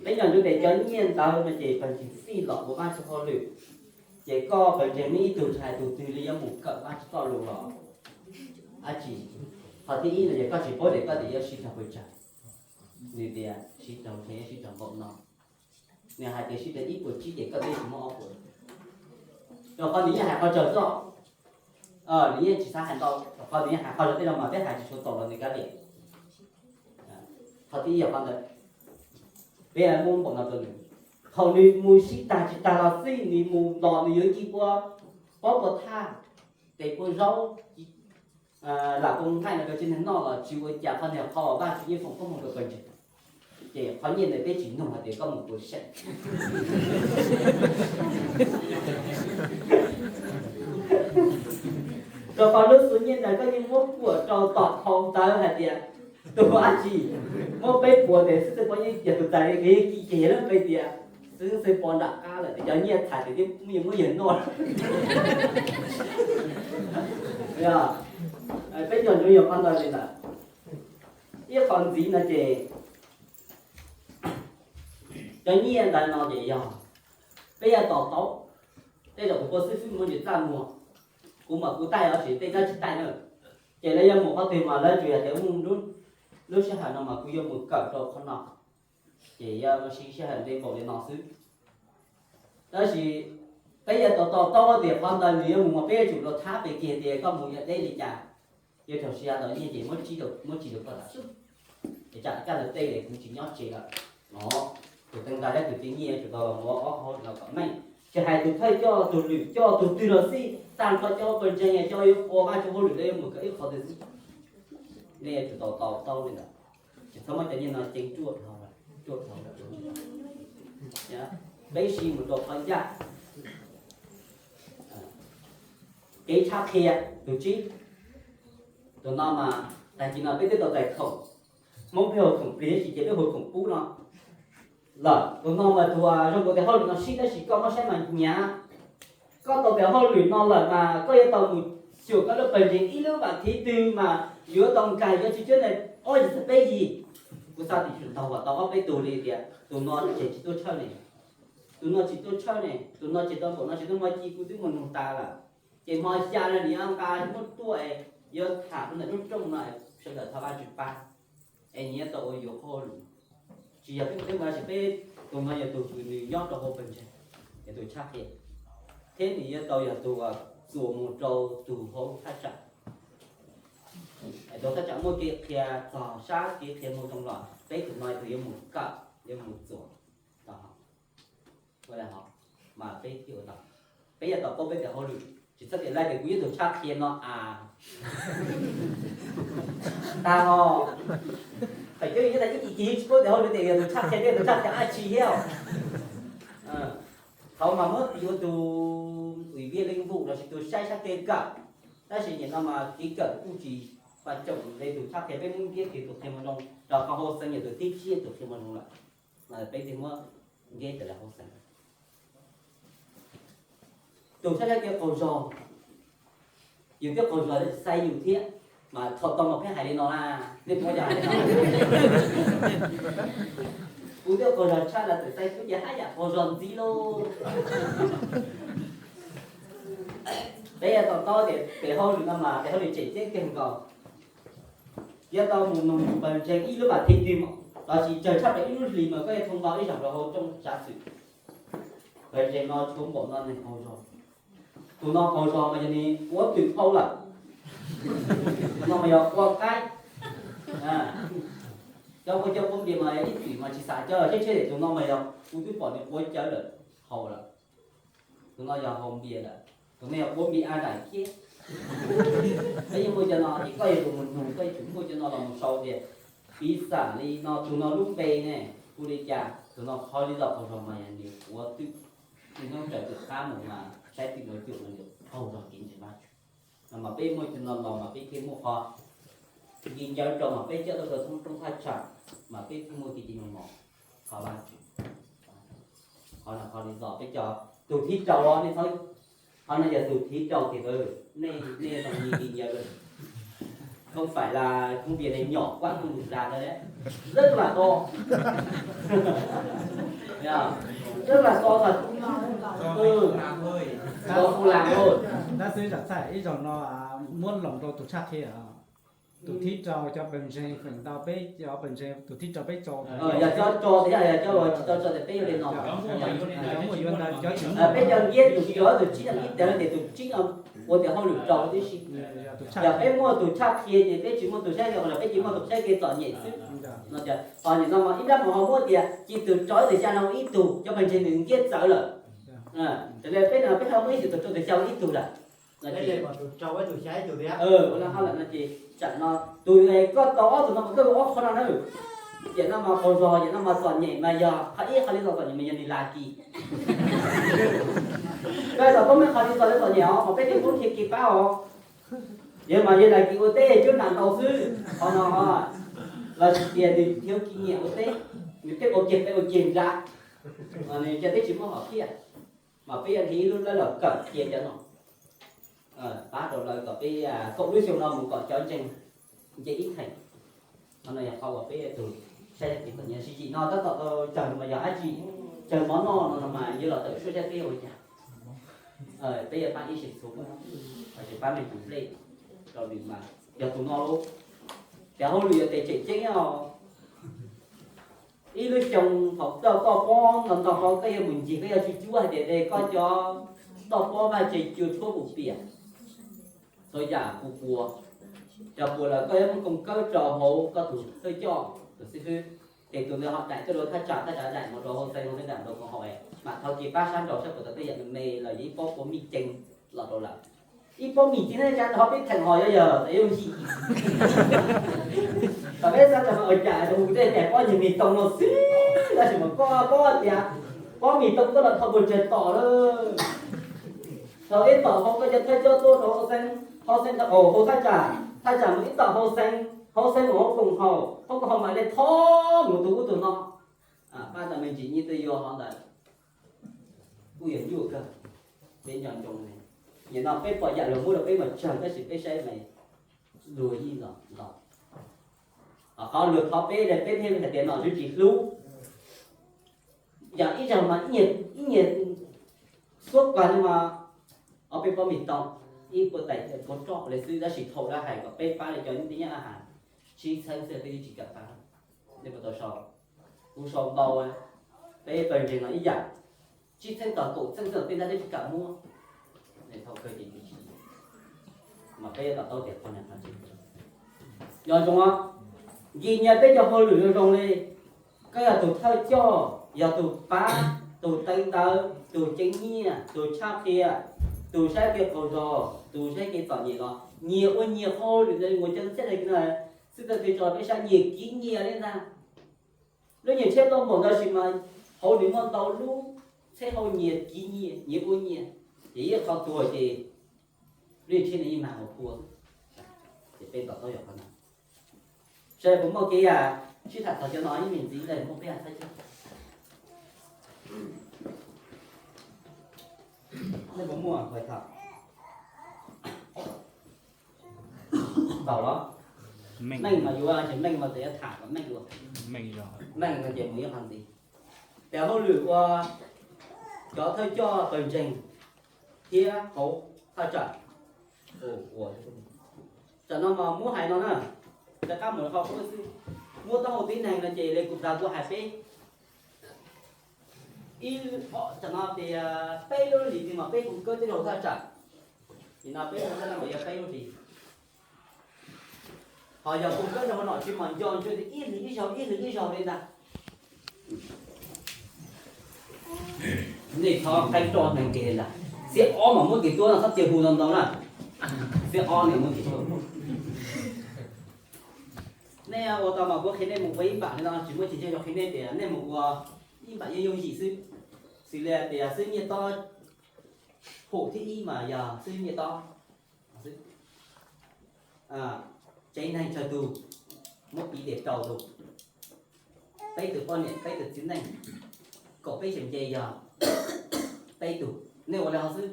Peb nco ntsoov tias cov nyiaj ntawd no ces pawg ntseeg fij los ua Vajtswv hauj lwm, ces koj pawg ntseeg muaj ib tug ntshai tus twg li yuav mus kawm Vajtswv txoj lus los dab tsi? Qhov thib ib no ces koj tsis paub tias koj tias yuav sib raug pes tsawg. Nws tias sib raug nrhe, sib raug npaum no. Nws hais tias sib raug ib puas tsib ces koj twb tsis muaj ob puas. Rau qhov nws yeej hais qhov tsawg xwb. Nws yeej tsis xav hais ntau, rau qhov nws yeej hais qhov zoo tej no mas peb hais tsis tshua tau los nws kav liam. Qhov thib ib yog qhov ntawd, peb muab npaum no rau nws. Thaum nws mus sib tag tsis tag los xij, nws mus los nws yuav ci pua pob pua thaj, tes pua zaub, lam poo nqaij no rau tsev neeg noj los tsis ua cas, qhov niag qhov uas Vajtswv yeej foom koob hmoov rau pawg ntseeg. Ces qhov nyiaj ntawd peb tsis nug hais tias koj mus puas seem. Rau qhov lub xu nyiaj ntawd koj yeej muab kuam rau tom phau ntawv hais tias tus dab tsi muab peb puas tes xib xwb pov yeej yog tus tais li ci ces lawm peb tias xib xwb pov nram qab lawm ces cov nyiaj txhais tes twb yeej muab yawg noj. Peb nco ntsoov yog qhov ntawd li ntawd. Ib qho ntxiv no ces cov nyiaj ntawd no ces yog peb yuav to taub. Tej zaum tus pov xib xwb muaj ntsis txaj muag, kuv mas kuv taij os sis tej dab tsis taij na. Ces lawv yuav mus qhov twg mas lawv tsuas yog tias muaj lub sij hawm no mas kuv yuav mus kawm rau qhov no, ces yuav siv sij hawm ntev npaum li no xwb. Tab sis peb yuav to taub tias qhov ntawd nws yuav mus mas peb yuav tsum los thab pem kiag tias koj mus yuav deb li cas, yuav raug siv tau nyiaj ces muab tsis rau koj tas xwb. Es tsam kaj ntawd tej kuv tsis nyob tsev lawm no, tus teev nqa thiab tus txiv nyiaj yuav tsum tau los ua ob hauj lwm los kom meej. Tsis hais tus thawj coj, tus lwm coj, tus twg los xij, tag nrho cov pawg ntseeg cov yuav ua Vajtswv hauj lwm los yuav mus kawm ib qho twg xwb. Nej yuav tsum to taub li ntawd. Tsis txhob muab cov nyiaj no ceev ruaj dhau, ruaj dhau. Peb siv mus rau qhov ncaj. Kev tshab qhia tus tsib. Tus no mas tag kis no peb twb tau txais khoom, Hmoob peb hu khoom plig tab sis ces peb hu khoom pub no lawm. Tus no mas tus zoo nkaus tias hauj lwm no sib tab sis koj muab saib mas hnyav. Koj tau tias hauj lwm no lawm mas koj yuav tau mus xyuas koj lub pawg ntseeg ib lub vam thiv twg mas yuav tau nkag yuav tsis cuab nees ob yig txog peb yig. Kuv xav tias tsis ntaug kom tau ob peb tug li tias tus no ces tsis tuaj tshawj ne, tus no tsis tuaj tshawj ne, tus no ces tau npaum no tsis tuaj muaj ci kuv twb mus nug tas lawm. Ces hmo xya no nws yuav nqa muab tuaj es yuav tham rau ntawm lub rooj no es sawv daws thov Vajtswv pab es nws yuav tau ua yuav qhov hauj lwm. Tsis yog peb ua thiab tab sis peb tus no yog tus uas nws nyob rau hauv pawg ntseeg, yog tus tshab qhia, thiab nws yuav tau yog tus uas txuas mus rau tus hauv thaj tsam. Tus thaj tsam muaj kev qhia txog sab kev qhia moo zoo los peb tus no tus yuav mus kawm, yuav mus txuas. Mas peb thiaj ua tau, peb yuav tau paub peb tes hauj lwm, tsis txhob tias laij tias kuv yog tus tshab qhia no as. Tag os, pem cov yus nyob tas ib chim ib chim tsis paub tes hauj lwm tias yog tus tshab qhia thiab tus tshab qhia dab tsi thiab. Thaum mas muab tis ua tus ủy viên linh vụ lossis tus saib sab kev kawm, tab sis nim no mas kev kawm kuj tsis pab coom li tus tshab qhia, peb muab ntiab kiag tus qhia moo zoo, rau qhov hauv xeev yog tus thib tsib tus qhia moo zoo lawm, mas peb thiaj muab ntiab cov lawv hauv xeev. Tus tshab sab kev qaug zog, yus twb qaug zog xaiv yus thiab, mas thaum tau mas pheej hais li no na, nej puas yog hais li no? Kuv twb qaug zog tshaj lawv txawm xaiv kuv ces haj yam qaug zog ntxiv lauj. Peb yuav tau taub tias tes hauj lwm no mas tes hauj lwm tseem ceeb kawg nkaus. Yuav tau mus nug pawg ntseeg ib lub vas thiv twg lossis tsawg tshaj plaws ib lub hlis mas koj yuav thoo nto ib zaug rau hauv rooj tsav xwm. Pawg ntseeg no tshuav npaum no neeg qaug zog. Tus no qaug zog mas yog nws ua twm phau lawm. Tus no mas yog ua qaib. Cov ua cov quav npias mas yog ib twm mas tsis xav coj, tsheb tsheb tus no mas yog kuv twb pom nws quav cawv lawm haus lawm. Tus no yog haus npias lawm, tus no yog quav npias a daim thiab. Peb yeej muaj cov no ces koj yuav tsum mus nug, koj yuav tsum muaj cov no los mus sau tias, piv xam li no tus no lub npe ne hu li cas, tus no qhov li los qaug zog mas yog nws quav twm, nws nyob raws twm qab mus mas saib twm los cuam no nws qaug zog kev ntseeg Vajtswv. Mas peb muaj cov no los mas peb thiaj muaj qhov nti ncaws rau mas peb coj tuaj rau thoob roob thaj tsam, mas peb thiaj muaj kev cov no mos. Qhov, qhov no qhov li los peb cov tus thib rau nej txhob, qhov no yog tus thib rau tiag, nej nej nti ncaws lawm. Không phải là công việc này nhỏ quá không được làm đâu đấy. Rất là to. Rất là to thật. Ừ. Đó không làm thôi. Tab sis zam txhais ib zaug no, muab loos rau tus tshaj qhia. Tus thib rau cov pawg ntseeg feem ntau peb cov pawg ntseeg tus thib rau peb tso. Yog cov tso tias yog cov tsis tau tso tias peb yuav li no. Peb cov ntiab tus cov tus tsib no ib tag tias tus tsib no ua tias hauj lwm rau tib si. Yog peb muaj tus tshaj qhia ces peb tsis muaj tus saib, los peb tsis muaj tus saib kev txom nyem xwb. No tias ho nim no mas ib nrab mus ho muab tias ci tus rau tus xya no ib tug, cov pawg ntseeg nws ntiab txawv lawm. Raws li peb no peb ho muab ib tug rau tus xya ib tug lawm. Ua li ho lawm no ces tsam no tus koj tau ob tug no mas koj ua ob qho no na. Yam no mas qaug zog, yam no mas txom nyem mas yog qhov ib, qhov li txom nyem mas yog nws lag kis. Koj tau pab meej qhov li txom li txom nyem os, qhov peb thiaj muab qhia kev pab os. Yog mas yog lag kis ua teb cuab nram ntau xwb qhov no, los sis tias nws thiếu kinh nghiệm ua teb, nws pheej ua kiag peb ua kiag nrad, nws cov teb tsis muaj hom phiaj. Mas peb yuav nrhiav ib lub lawb los kawm cia cov no, pab rau lawv kom peb kaum lub xyoo no mus kom cov ntseeg nce ib theem. Qhov no yog qhov uas peb tus saib yog kev txom nyem. Tsis tsim no tab tom tau tsawg mas yog dab tsi, tsawg mov noj no mas yuav los tawm suab saib peb ua cas. Peb yuav pab ib sim txhua, tsis pab me tus nplej rau nws mas yog tus no lauj. Cov hauj lwm yog tes tseem ceeb os. Ib lub xyoo thaum koj toj pob ntau ntau hauv koj yuav mus ncig koj yuav tsis cuab hais tias koj cov toj pob vaj tse cua tshuab puas piam. Txhua yam puas puas, cov puas lawm koj yuav muab koo kawb rau hauv koj tus thawj coj tus xib fwb, ces tus ntawd ho daim tuaj rau thaj tsam, thaj tsam daim mus rau hauv xeev, hauv xeev daim rau koom haum, mam thau kev pab sab nraud saib puas tau tej yam me los yog ib pob puav mij ceev los rau lawm. Ib pob mij ceev thiab tsa rau peb theem ho yog yog tau yooj yim. Thaum peb xav tias ua cas rau hu tej daim pob nyuag mis toos no xwb, tab sis mas koj paub tias pob mis toos koj los thau puas tsawg tom lawm. Thaum ib tom hauv koj cov thawj coj tuaj rau hauv xeev, hauv xeev hauv thaj tsam, thaj tsam mus ib tom hauv xeev, hauv xeev mus hauv koom haum, hauv koom haum mam li thau mus tus ub tus no. Pab tau me ntsis nyiaj tuaj yuav hov ntawd. Kuj yog nyuaj kawg, peb nco ntsoov li. Nim no peb pom yam luag muab rau peb mas tsawg tab sis peb saib mas luag yeej los los. Qhov luag thov peb, peb thiaj hais tias nom tswv tsis hlub. Yog ib zaug mas ib nyuag xuab plag li mas ob peb pob mis toos, ib puas tais puas roj li xwb, tab sis thaum lawv hais kom peb pab li cov nyob teb nyab has, tsib txheeb xwb peb twb tsis kam pab. Nej puas tau sau? Kuv sau ntau, peb pawg ntseeg no ib yam, tsib txheeb txog kaum txheeb xwb peb ntab twb tsis kam muab. Mas peb to taub tias qhov no nco ntsoov, nci nyias peb cov hauj lwm zoo zoo li. Koj yog tus thawj coj, yog tus pab, tus teev ntawv, tus ceev nyiaj, tus tshaj qhia, tus saib kev qaug zog, tus saib kev txom nyem los nyias ua nyias qhov hauj lwm ntawd mus cov txhiab no xwb, txawj tso peb saib nyias kiv nyias li ntag. Lub nyias tsheb loj npaum ntawd sis mas hauv nws muaj ntau lub txheb hau nyias kiv nyias, nyias ua nyias, ces ib qho tuag ces lub nyias tsheb no yeej mag mus pua. Ces peb to taub yog qhov no. Sawv daws puas muaj kev sib tham txog cov no ib me ntxiv, nej muaj peb yam txhawb cog? Nej puas muaj hais txog? Tau los? Meej mas yuav, ces meej mas txawm yuav tham kom meej dua. Meej no ces mus ib qho ntxiv. Tes hauj lwm ua cov thawj coj pawg ntseeg thiab hauv thaj tsam. Tsam no mas muab hais no na, rov qab mus qhov qub xwb. Muab taub hau tib neeg no ces li kuv tas kuv hais peb ib, tsam no tias peb lub hlis twg mas peb kuj kawb tej laug thaj tsam. Nim no peb ua thaj no mas yog peb lub hlis. Ho yog kuj kawb rau hauv nom tswv mas nco ntsoov tias ib hlis ib zaug, ib hlis ib zaug li ntag. Nej txhob qaib roj neeg kiag li ntag. Xiab ob mas muab kiag tuaj no, txhob cia hu ntau ntau na. Xiab ob ne muab kiag tuaj. Nej ua tau mas kuv qhia nej mus ua ib npam li no, tsis muaj tsis ntsej los qhia nej tias nej mus ua ib npam yeej yooj yim xwb. Xws li tias xwb nyiaj tob, phum thib ib mas yog xwb nyiaj tob. tsev neeg tsawg tug, muab piv tias rau tug, peb tug poj niam peb tug txiv neej, kaum peb xyoos nce yog peb tug, nej ua li hov xwb.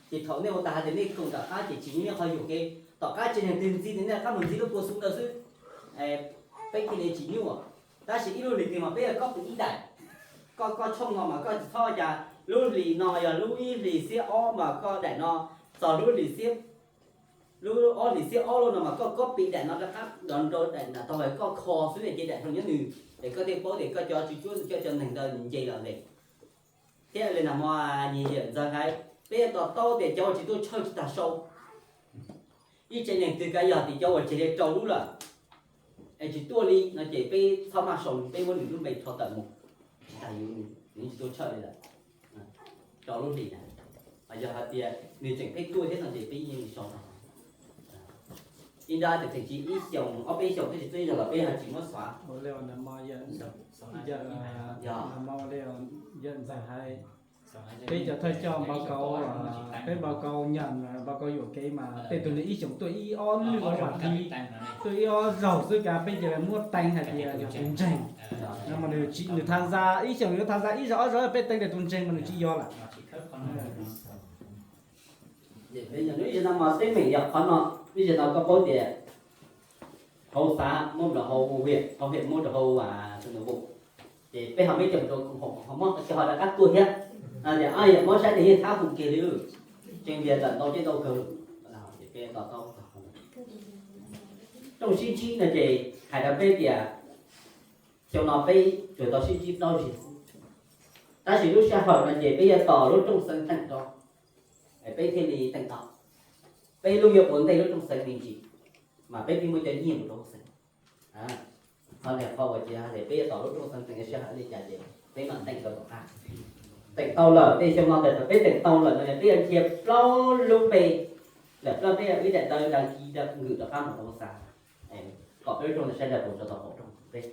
Ces thaum nej ua tas hais tias nej koom tom qab ces tsis nyuaj qhov yuam kev, tom qab tsev neeg twg ntxiv ces nej rov qab mus ntxiv lub pua xub ntawd xwb, peb thiaj li tsis nyuaj. Tab sis ib lub hlis twg mas peb yog koj pem ib daim, koj koj tshooj no mas koj tsis txhob cas, lub hlis no yog lub ib hlis xiab ob mas koj daim no, txog lub hlis xiab, lub ob hlis xiab ob lub no mas koj koj pem daim no rov qab nrov nrau daim nram tog, koj kho xwb ces daim hlau nyob nws, es koj thiaj paub tias koj cov tswv cuab koj cov neeg ntawd nws nce los ntawm. Thiab li nag hmo niag yawm ntxawg hais, peb to taub tias cov uas tsis tuaj tshawj tsis tas sau. Ib tsev neeg twg kav yog tias cov uas tseg li rau lub lawm es tsis tuaj li no ces peb txhob maj sau, peb muab nws lub npe rho tawm mus, tsis tas yus, nws tsis tuaj tshawj li lawm rau lub hlis na. Yog hais tias nws tseem pheej tuaj thiab no ces peb yeej sau tau. Ib nrab tias tseem tsis ib xyoos ob peb xyoos peb tsis tuaj ib zaug los peb ho tsis muab xav. Yog, yawm ntxawg hais, peb cov thawj coj npau kau, peb npau kau nyam, npau kau yuam kev mas tej tug nws ib xyoos tuaj ib ob lwm los vam thiv, tuaj ib ob zaug xwb kav peb cia li muab teev hais tias yog tus ntseeg. No mas nws tham ntxa ib xyoos yuav tham ntxa ib zaug ob zaug peb teev tias tus ntseeg mas nws tsis yog lawm. Ib zaug no mas teeb meem yog qhov no, ib zaug no koj paub tias hauv xav muab rau hauv hiam, hauv hiam muab rau hauv xeem nws vum, ces peb ho meb coj rau koom haum, ho muab ces ho rov qab tuaj thiab. Tias yog muab saib tias yeej thab hum kiag li, tseem tias tawm ntau ceb ntau kawg. Ces peb to taub txog rooj sib ntsib no ces hais rau peb tias xyoo no peb tsuas tau sib ntsib plaub zaug xwb, tab sis lub sij hawm no ces peb yuav tos lub rooj xeev teem rau, peb thiaj li teem tau. Peb lub yuav puav ntej lub rooj xeev me ntsis, mas peb thiaj muaj cov nyiaj mus rau xeev. Qhov niag qhov uas ces peb yuav tos lub rooj xeev teem sij hawm li cas ces peb mam teem rau tom qab. Teem tau lawm tej xyoo no ntawm thaum peb teem tau lawm no peb yuav cia plaub lub npe, lawm plaub peb ib daim ntawv dag kis dag ngwm rov qab mus rau xeev, kom peb lub rooj ntawd saib dag puas tso tau qaum rooj peb.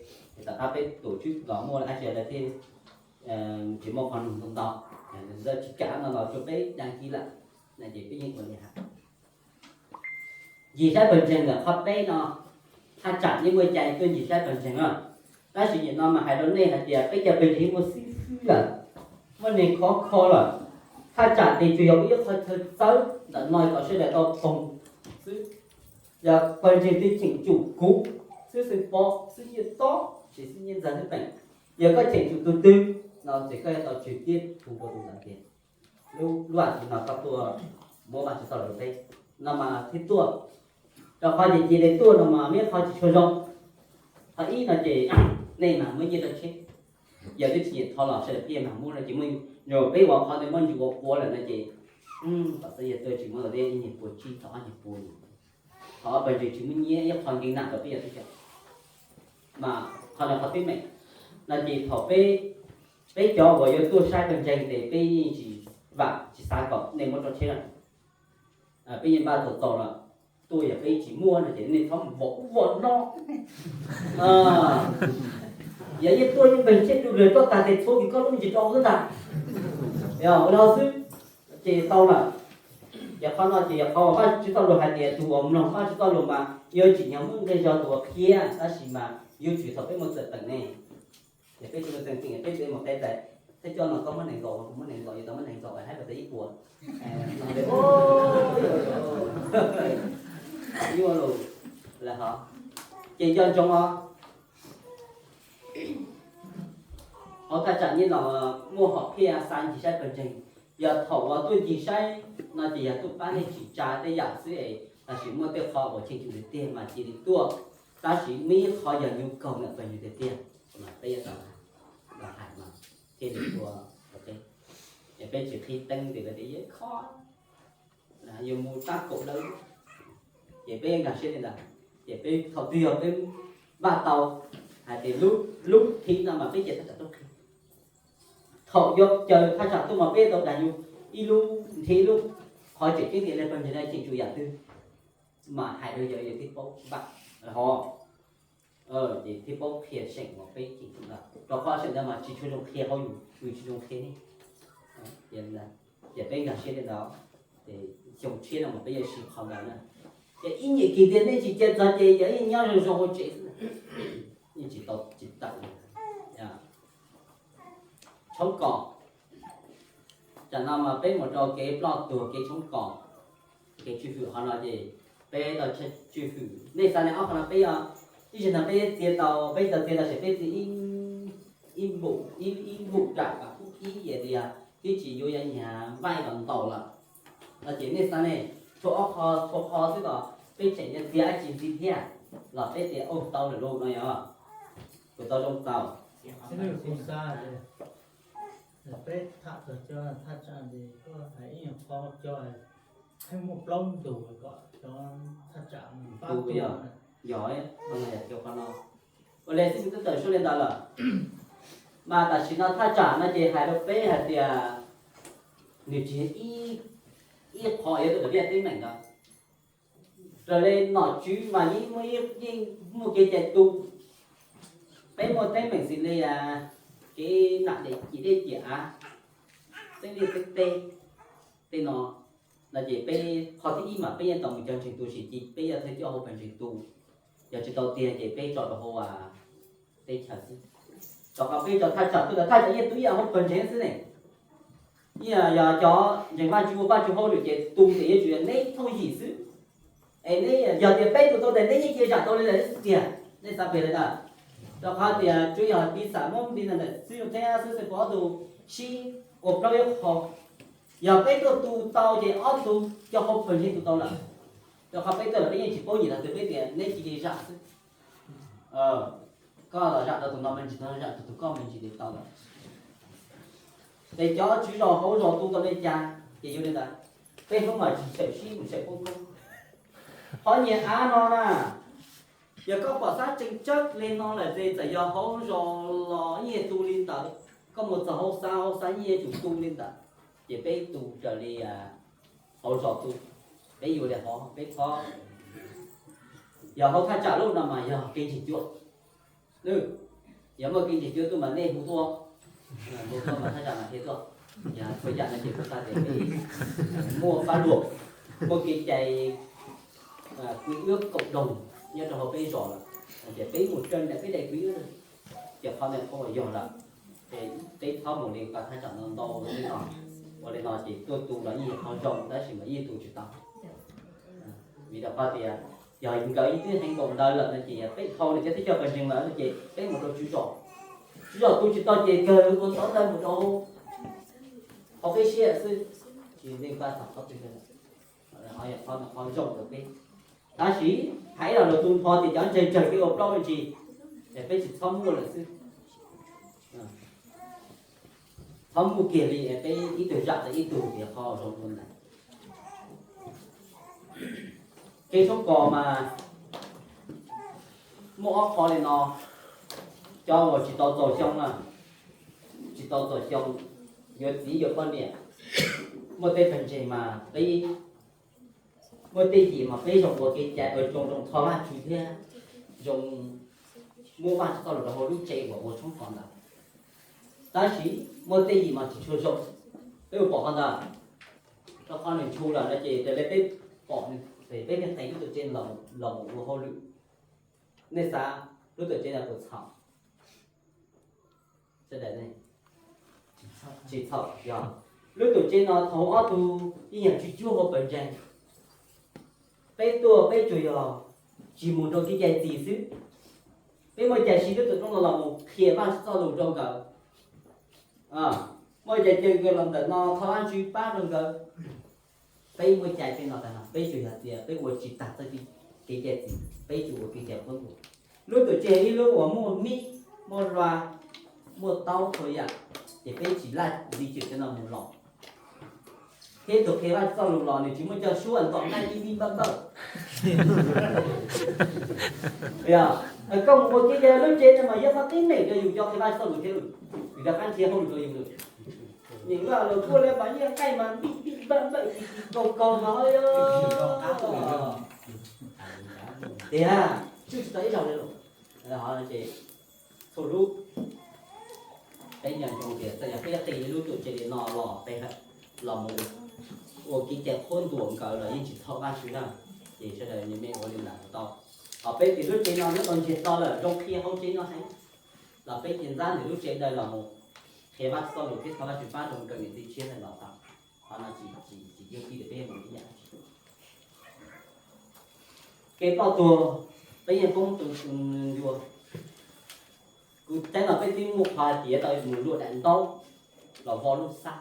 Tom qab peb tus tswb los muaj dab tsi lawv thiaj tsis muaj qhov nug ntau ntau, ntawd tsis kam no los rau peb dag kis lawm, no ces peb yeej ua li hais. Ncig saib pawg ntseeg ntawm qhov peb no, thaj tsam yeej muaj cai tuaj ncig saib pawg ntseeg na. Tab sis nim no mas hais rau nej hais tias peb cov pawg ntseeg yeej muaj xib fwb lawm, muaj neeg khov kho lawm. Thaj tsam ces tsuas yog ua ib qho chaw txawb ntawm no kom sawv daws tau poog xwb. Yog pawg ntseeg twg cheem tsum kuv, xib hwb Pov, xib hwb Nyiaj Tob, sis xib hwb Nyiaj Ntxawg xib peem, yog koj cheem tsum tus twg no ces koj yuav tau tswv tib hu rau tus ntawd tias lub, lub as thiv no koj tuaj muab Vajtswv txoj lus rau peb no mas thiaj tuaj. Rau qhov ces cia li tuaj no mas muaj ib qho tsis tshua zoo. Qhov ib no ces nej mas muaj nyiaj rau tsheb, yog twb tsis nyiam thov los sawv daws peb mas muab no ces muaj, peb ua qhov ntawd muaj ntsis ua quav lawm no ces kom xav yog tuaj tsis muab los tej ib nyuag pua tsib txog ob nyuag pua li. Qhov pawg ntseeg tsis muaj nyiaj ib qho nkees nam rau peb yog twb tseem mas qhov no qhov teeb meem no ces thaum peb, peb cov uas yuav tuaj saib pawg ntseeg ces peb yeej tsis vam tsis xav kom nej muab rau tsheb lawm. Peb yeej npaj txaus txaus lawm, tuaj yog peb tsis muaj no ces nej txhob vom ub vom no. Yog yeej tuaj yeej npeeg tsheb rau lwg tuaj tag tes txhua kis koj lub me ntsis rau xwb ntag. Yog ua li xwb ces tau lawm. Ces qhov no ces yog qhov uas Vajtswv txoj lus hais tias tus uas mloog Vajtswv txoj lus mas yuav tsim nyog muaj nqi zog tus uas qhia, tab sis mas yuav tsum thaum peb muaj txawm teem ne. Ces peb tsis muaj txawm teem peb tsis muaj qe tais, thawj coj no koj muab nees nkaum, kuv muab nees nkaum, yuav tau muab nees nkaum haib pas tas ib puas. Nyuaj lus lawm hov. Ces nco ntsoov os, hauv thaj tsam nyob no muaj hom phiaj xa ncig saib pawg ntseeg. Yog thaum uas tuaj ncig saib no ces yog tuaj pab nej tsim tsa tej yam xwb es, tab sis muaj tej qhov uas cheem tsum tiag tiag mas cia li tuaj, tab sis muaj ib qho yog nyob kaug ntawm pawg ntseeg tiag tiag mas peb yuav tau los hais mas thiaj li ua, es peb tsis qhib teeb tias lawv tias yeej kho, yuav mus tab kaum lawm, ces peb nkag siab li ntawd. Ces peb thaum twg yog peb npaj tau hais tias lub, lub thib no mas peb cia thaj tsam tuaj qhia. Thaum yuav caw thaj tsam tuaj mas peb tau dag yus ib lub nthi ib lub qhov tseem ceeb tias li pawg ntseeg no cheem tsum yam twg mas hais rau yawg, yawg thiaj paub npaj hov, ces thiaj paub qhia seem uas peb cheem tsum ntawd, rau qhov seem ntawd mas tsis tshua zoo qhia hauj lwm, yus tsis zoo qhia ne. Ces peb nkag siab li ntawd, ces xyoo tshiab no mas peb yuav siv qhov ntawd na. Ces ib nyuag kis tiag nej tsis cia txog ces yog yeej nyob zoo zoo hauv tsev xwb, yeej tsis tau tsis tawm. Tshoob kos, tsam no mas peb mus rau kev ploj tuag kev tshoob kos, kev tswj hwm qhov no ces peb tau tswj hwm. Nej xav ne, ob qhov no peb, ib zaug no peb txiav tau, peb tsis tau txiav tau ces peb txiav ib npum, ib npum dam kub ib yam tias twb tsis yuav yav nyag vaij los ntaus lawm no ces nej xav ne, tshuav ob qho, tshuav qho xwb los peb tseem yuav txiav dab tsi ntxiv thiab los peb tias ua tau lawm lauj no yog kuv tau zoo txaus. Peb tham txog cov thaj tsam ces koj hais ib nyuag qho cov pheej muaj plaub ntug kom cov thaj tsam pab tu yog, yog, yog cov qhov no. Ua li xwb twb tawm suab li ntawd lawm. Mas tam sim no thaj tsam no ces hais rau peb hais tias nws tsis yog ib qho yuav tau daim liaj teeb meem ntawd. Raws li nom tswv mas yeej muaj, yeej muaj kev cai tu. Peb muaj teeb meem xws li kev nam dej ciam dej ciam av, teeb liaj teeb teb, tej no. No ces peb qhov thib ib mas peb yeej tau mus cov ntseeg tu sim ci, peb yog thawj coj hauv pawg ntseeg tu. Yog tsis tau tiag ces peb tso rau hauv teb chaws xwb. Rau qhov peb tso thaj tsam tu, thaj tsam yeej tu ib yam hauv pawg ntseeg xwb ne. Ib yam yog cov ntseeg Vajtswv ua Vajtswv hauj lwm ces tu ces yuav tsum yog neb thooj yim xwb. Es neb yog tias peb tus tau tes neb yeej cia zam tau li lawm xwb tiag, nej xav pem li ntawd. Rau qhov tias tsuav yog piv xam muab nti ntawm xib hwb Theeb Ab xwb xwb puas ob tug sib ua plaub ib qho. Yog peb tuaj tu tau ces ob tug coj hauv pawg ntseeg tu tau lawm. Rau qhov peb tuaj los peb yeej tsis paub nyiam tag twg, peb tias neb cia li zam xwb. Koj los zam rau tus no me ntsis, tus no zam rau tus koj me ntsis li tau lawm. Ces cov tswv zos hauv zos tu tau li cas ces yuav li ntawd. Peb Hmoob mas tsis tshawm sib mus tshawm poob koob. Qhov nyias av no na, yog koj pom xab tseem tsawg li no lawm ces txawm yog hauv zos los yeej tu li ntawd, koj mus txog hauv xab, hauv xab yeej yuav tsum tu li ntawd. Ces peb tu raws li hauv zos tu, peb yuav li hov peb txhob. Yog hauv thaj tsam lub no mas yog kev ntseeg cuab. Yog muaj kev ntseeg cuab tuaj mas nej hu tuaj, hu tuaj mas thaj tsam mas thiaj tuaj. Yog txhua yam no ces kuv xav tias peb muaj fab luam, muaj kev cai quy ước cộng đồng nyob rau hauv peb zos lawm, ces peb mus raws li peb daim quy ước, ces qhov ntawd qhov uas yog lawm, ces peb txhob mus li pab thaj tsam no ntau li no. Ua li no ces tuaj tu los yeej yog qhov zoo tab sis mas yeej tu tsis tau. Vim rau qhov tias yog nkawd yeej twb hais nkaus ntawd lawm no ces peb dhau nws cov thawj coj pawg ntseeg lawm no ces peb mus rau tswv zos, tswv zos tu tsis tau ces kawg ua ntawv ntawd mus rau hauv peb siab xwb, tsis li pab txog qhov twg. Qhov zoo rau peb. Tab sis hais los lus tu nrho tias cov ntseeg tsawg peb ua plaub me ntsis, es peb tsis txhob muaj lawm xwb. Txhob muaj kiag li, peb ib tug zam rau ib tug tias qhov zoo dua ntawd. Kev tshoob kos mas muaj ob qho li no, cov uas tsis tau txaus xyoo na, tsis tau txaus xyoo, yuav txiv yuav poj niam, muaj tej pawg ntseeg mas peb, muaj tej yim mas peb zoo ua kev cai ua zoo zoo tho Vajtswv thiab zoo muab Vajtswv txoj lus rau hauv lub tsev uas ua tshoob kos ntawd. Tab sis muaj tej yim mas tsis tshua zoo, peb ua pom qhov ntawd, rau qhov nws ntshua lawm no ces raws li peb pom, peb thiaj qees lub tuam tsev los mus ua hauj lwm. Nej xav lub tuam tsev ntawd puas txhaum? Sawv daws ne, tsis txhaum. Yog lub tuam tsev no thaum ob tug ib yam tswv cuab hauv pawg ntseeg, peb tuaj peb tsuas yog tsis mus rau kev cai txi xwb. Peb muaj cai siv lub tuam rooj no los mus qhia Vajtswv txoj lus rau nkawd, muaj cai caw nkawd los ntawm no thov Vajtswv pab rau nkawd. Peb muaj cai tej no tag no, peb tsuas yog tias peb ua tsis tag txoj kev cai txi, peb tsuas ua kev cai qhuab ntuas. Lub tuam tsev ib lub uas muaj mib, muaj lua, muaj taub txhua yam, ces peb tsis laj li cwm tej no mus los. Thiab tus qhia Vajtswv txoj lus los nws tsis muaj coj suab ntom nqaij vij vij npawj npawj. Yog koj mus ua kev cai lub tsev no mas yog qhov teeb meem rau yus cov qhia Vajtswv txoj lus thiab, yus rov qab nrhiav hauj lwm rau yus lawm. Nyeem Vajluskub kuj li mas nyiaj qaij mas npij npij npawj npawj kaug kaug mas ho yog tiag, tsis tau ib zaug li lawm. Ces txhua lub peb nco ntsoov tias txawm yog peb qhia lub tuam tsev li no los peb los mus ua kev cai qhuab ntuas nkawd los yeej tsis txhaum Vajtswv na. Ces sawv daws nyias me ua li lam tau. Ho peb tias lub tsev no nyob tau ntsiag to lawm, zoo qhia hauv tsev no heev, los peb cia ntxab ntawm lub tsev ntawd los mus qhia Vajtswv txoj lus thiab thov Vajtswv pab rau nkawm niam txiv tshiab ntawd los tau. Qhov no tsis tsis tsis yog pib tias peb mus ib yam. Kev ploj tuag, peb yeej poob tus ncua. Kuv teb no peb twb muaj qhov hais tias tau mus luaj daim ntaub los vov lub xab.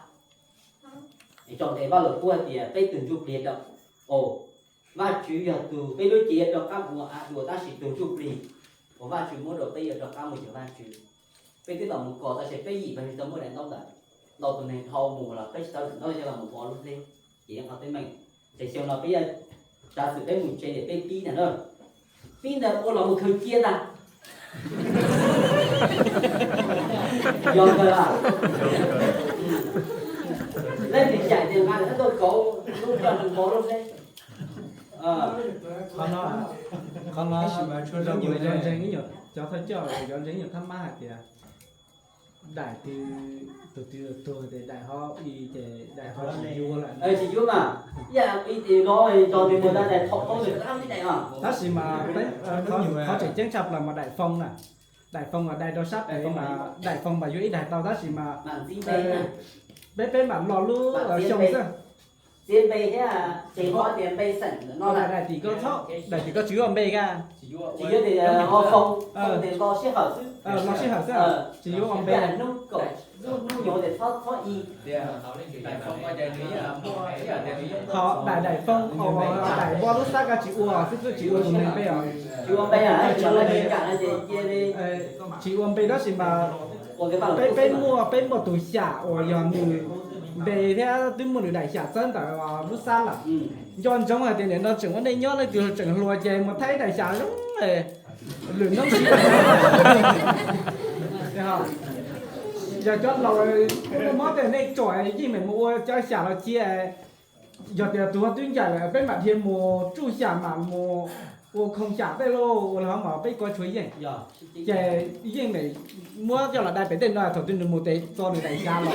Es tso nqe Vaj Lus Kub hais tias peb tus ntsuj plig rau, o, Vajtswv yog tus peb lub cev yuav rov qab mus ua a dua, tab sis tus ntsuj plig uas Vajtswv muab rau peb yuav rov qab mus cuag Vajtswv. Peb twb tau mus kos tau, ces peb yim pes tsis tau muaj daim ntaub ntawd. Ntau tus neeg dhau mus los peb tsis tau daim ntaub, ces los mus vov lub hleb, ces yeej qhov teeb meem. Ces xyoo no peb yuav tsav xwm peb mus tsev tias peb pib ntag na. Pib ntawd ua los mus khaws cia ntag. Yog kawg las. Leej twg xyam tias nqa lawm thab tauj kauv lub roj nws vov lub hleb. Qhov no, qhov no, cov thawj coj cov ntseeg ib nyuag thab mab hais tias daim twg, tus twg tuag ces daim ho i ces daim ho tsis yuav lawm. Tsis yuav mas, ib yam li no, cov twg mus tau daim thaum tau lawm tab ib daim os. Tab sis mas qhov tseem ceeb tshaj plaws mas daim foo na, daim foo mas dai rau sab pem mas daim foo mas yuav ib daim tau tab sis mas peb peb mam lo lub xyoo xwb. Txiav npe thiab, tseem qhov tias npe xeem no, daim tim ko txhob, daim tim ko tsis yuav npe ka. Tsis yuav tias ho foo, foo tias lo sij hawm xwb. Lo sij hawm xwb, tsis yuav ua npe. Hnub kaum, hnub nyoog tias txhob txhob i. Ho daim daim foo, daim vov lub xab ko tsis ua xwb, twb tsis ua tus neeg npe os. Tsis ua npe os, tsis ua npe kam no ces cia li. Tsis ua npe tab sis mas peb, peb muaj, peb muaj tus xyam uas yog nws npe thiab twb muaj nws daim xyam txawb ntawm lub xab lawm. Nco ntsoov hais tias nim no tseem ua nej nyob, leej twg tseem hluas ces mus thaij daim xyam zoo lwm hnub si. Yog cov laus mob tej nej tsom yeej meem mus ua cov xyam los cia. Yog tias tus twb ncaim lawm peb mam dhia mus tsuj xyam mam mus ua khoo xyam tej lauj, ua li hov mas peb kov tshuav yeej. Ces yeej meem muab coj los dai pem tej no, thaum twg nws mus tes txo nws daim xyam los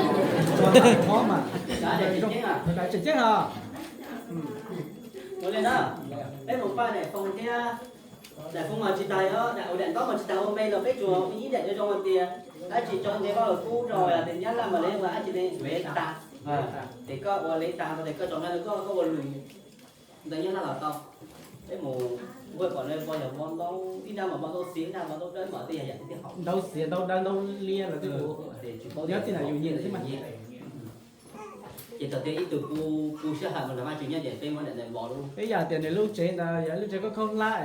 ua daim hov mas. Daim tseem ceeb os. Ua li na, peb mus paj daim foo thiab. Daim foo mas tsis tas, daim ntaub mas tsis tas ua npe los peb tsuas ib daim zoo zoo hais tias dab tsi tso nqe Vaj Lus Kub rau hais tias nyab laj mas li ua dab tsi li, tas. Ces koj ua li tas rau ces koj tso nqe rau koj, koj ua lus ntawv nyab laj los tau. Peb mus ua kom no vov yog vov ntaub, ib nrab mas vov ntaub xiav, ib nrab vov ntaub dawb mas tej yog yam twg thiaj haum. Ntaub xiav, ntaub dawb, ntaub liab los twb ua, nyob txij na yus nyiam xwb mas. Ces thaum twg ib tug kuj sij hawm mus nrog Vajtswv nyob ces peb muab daim ntawd vov lub. Ib yam tias nws lub tsev ntawd yog lub tsev khaub khaub hlab,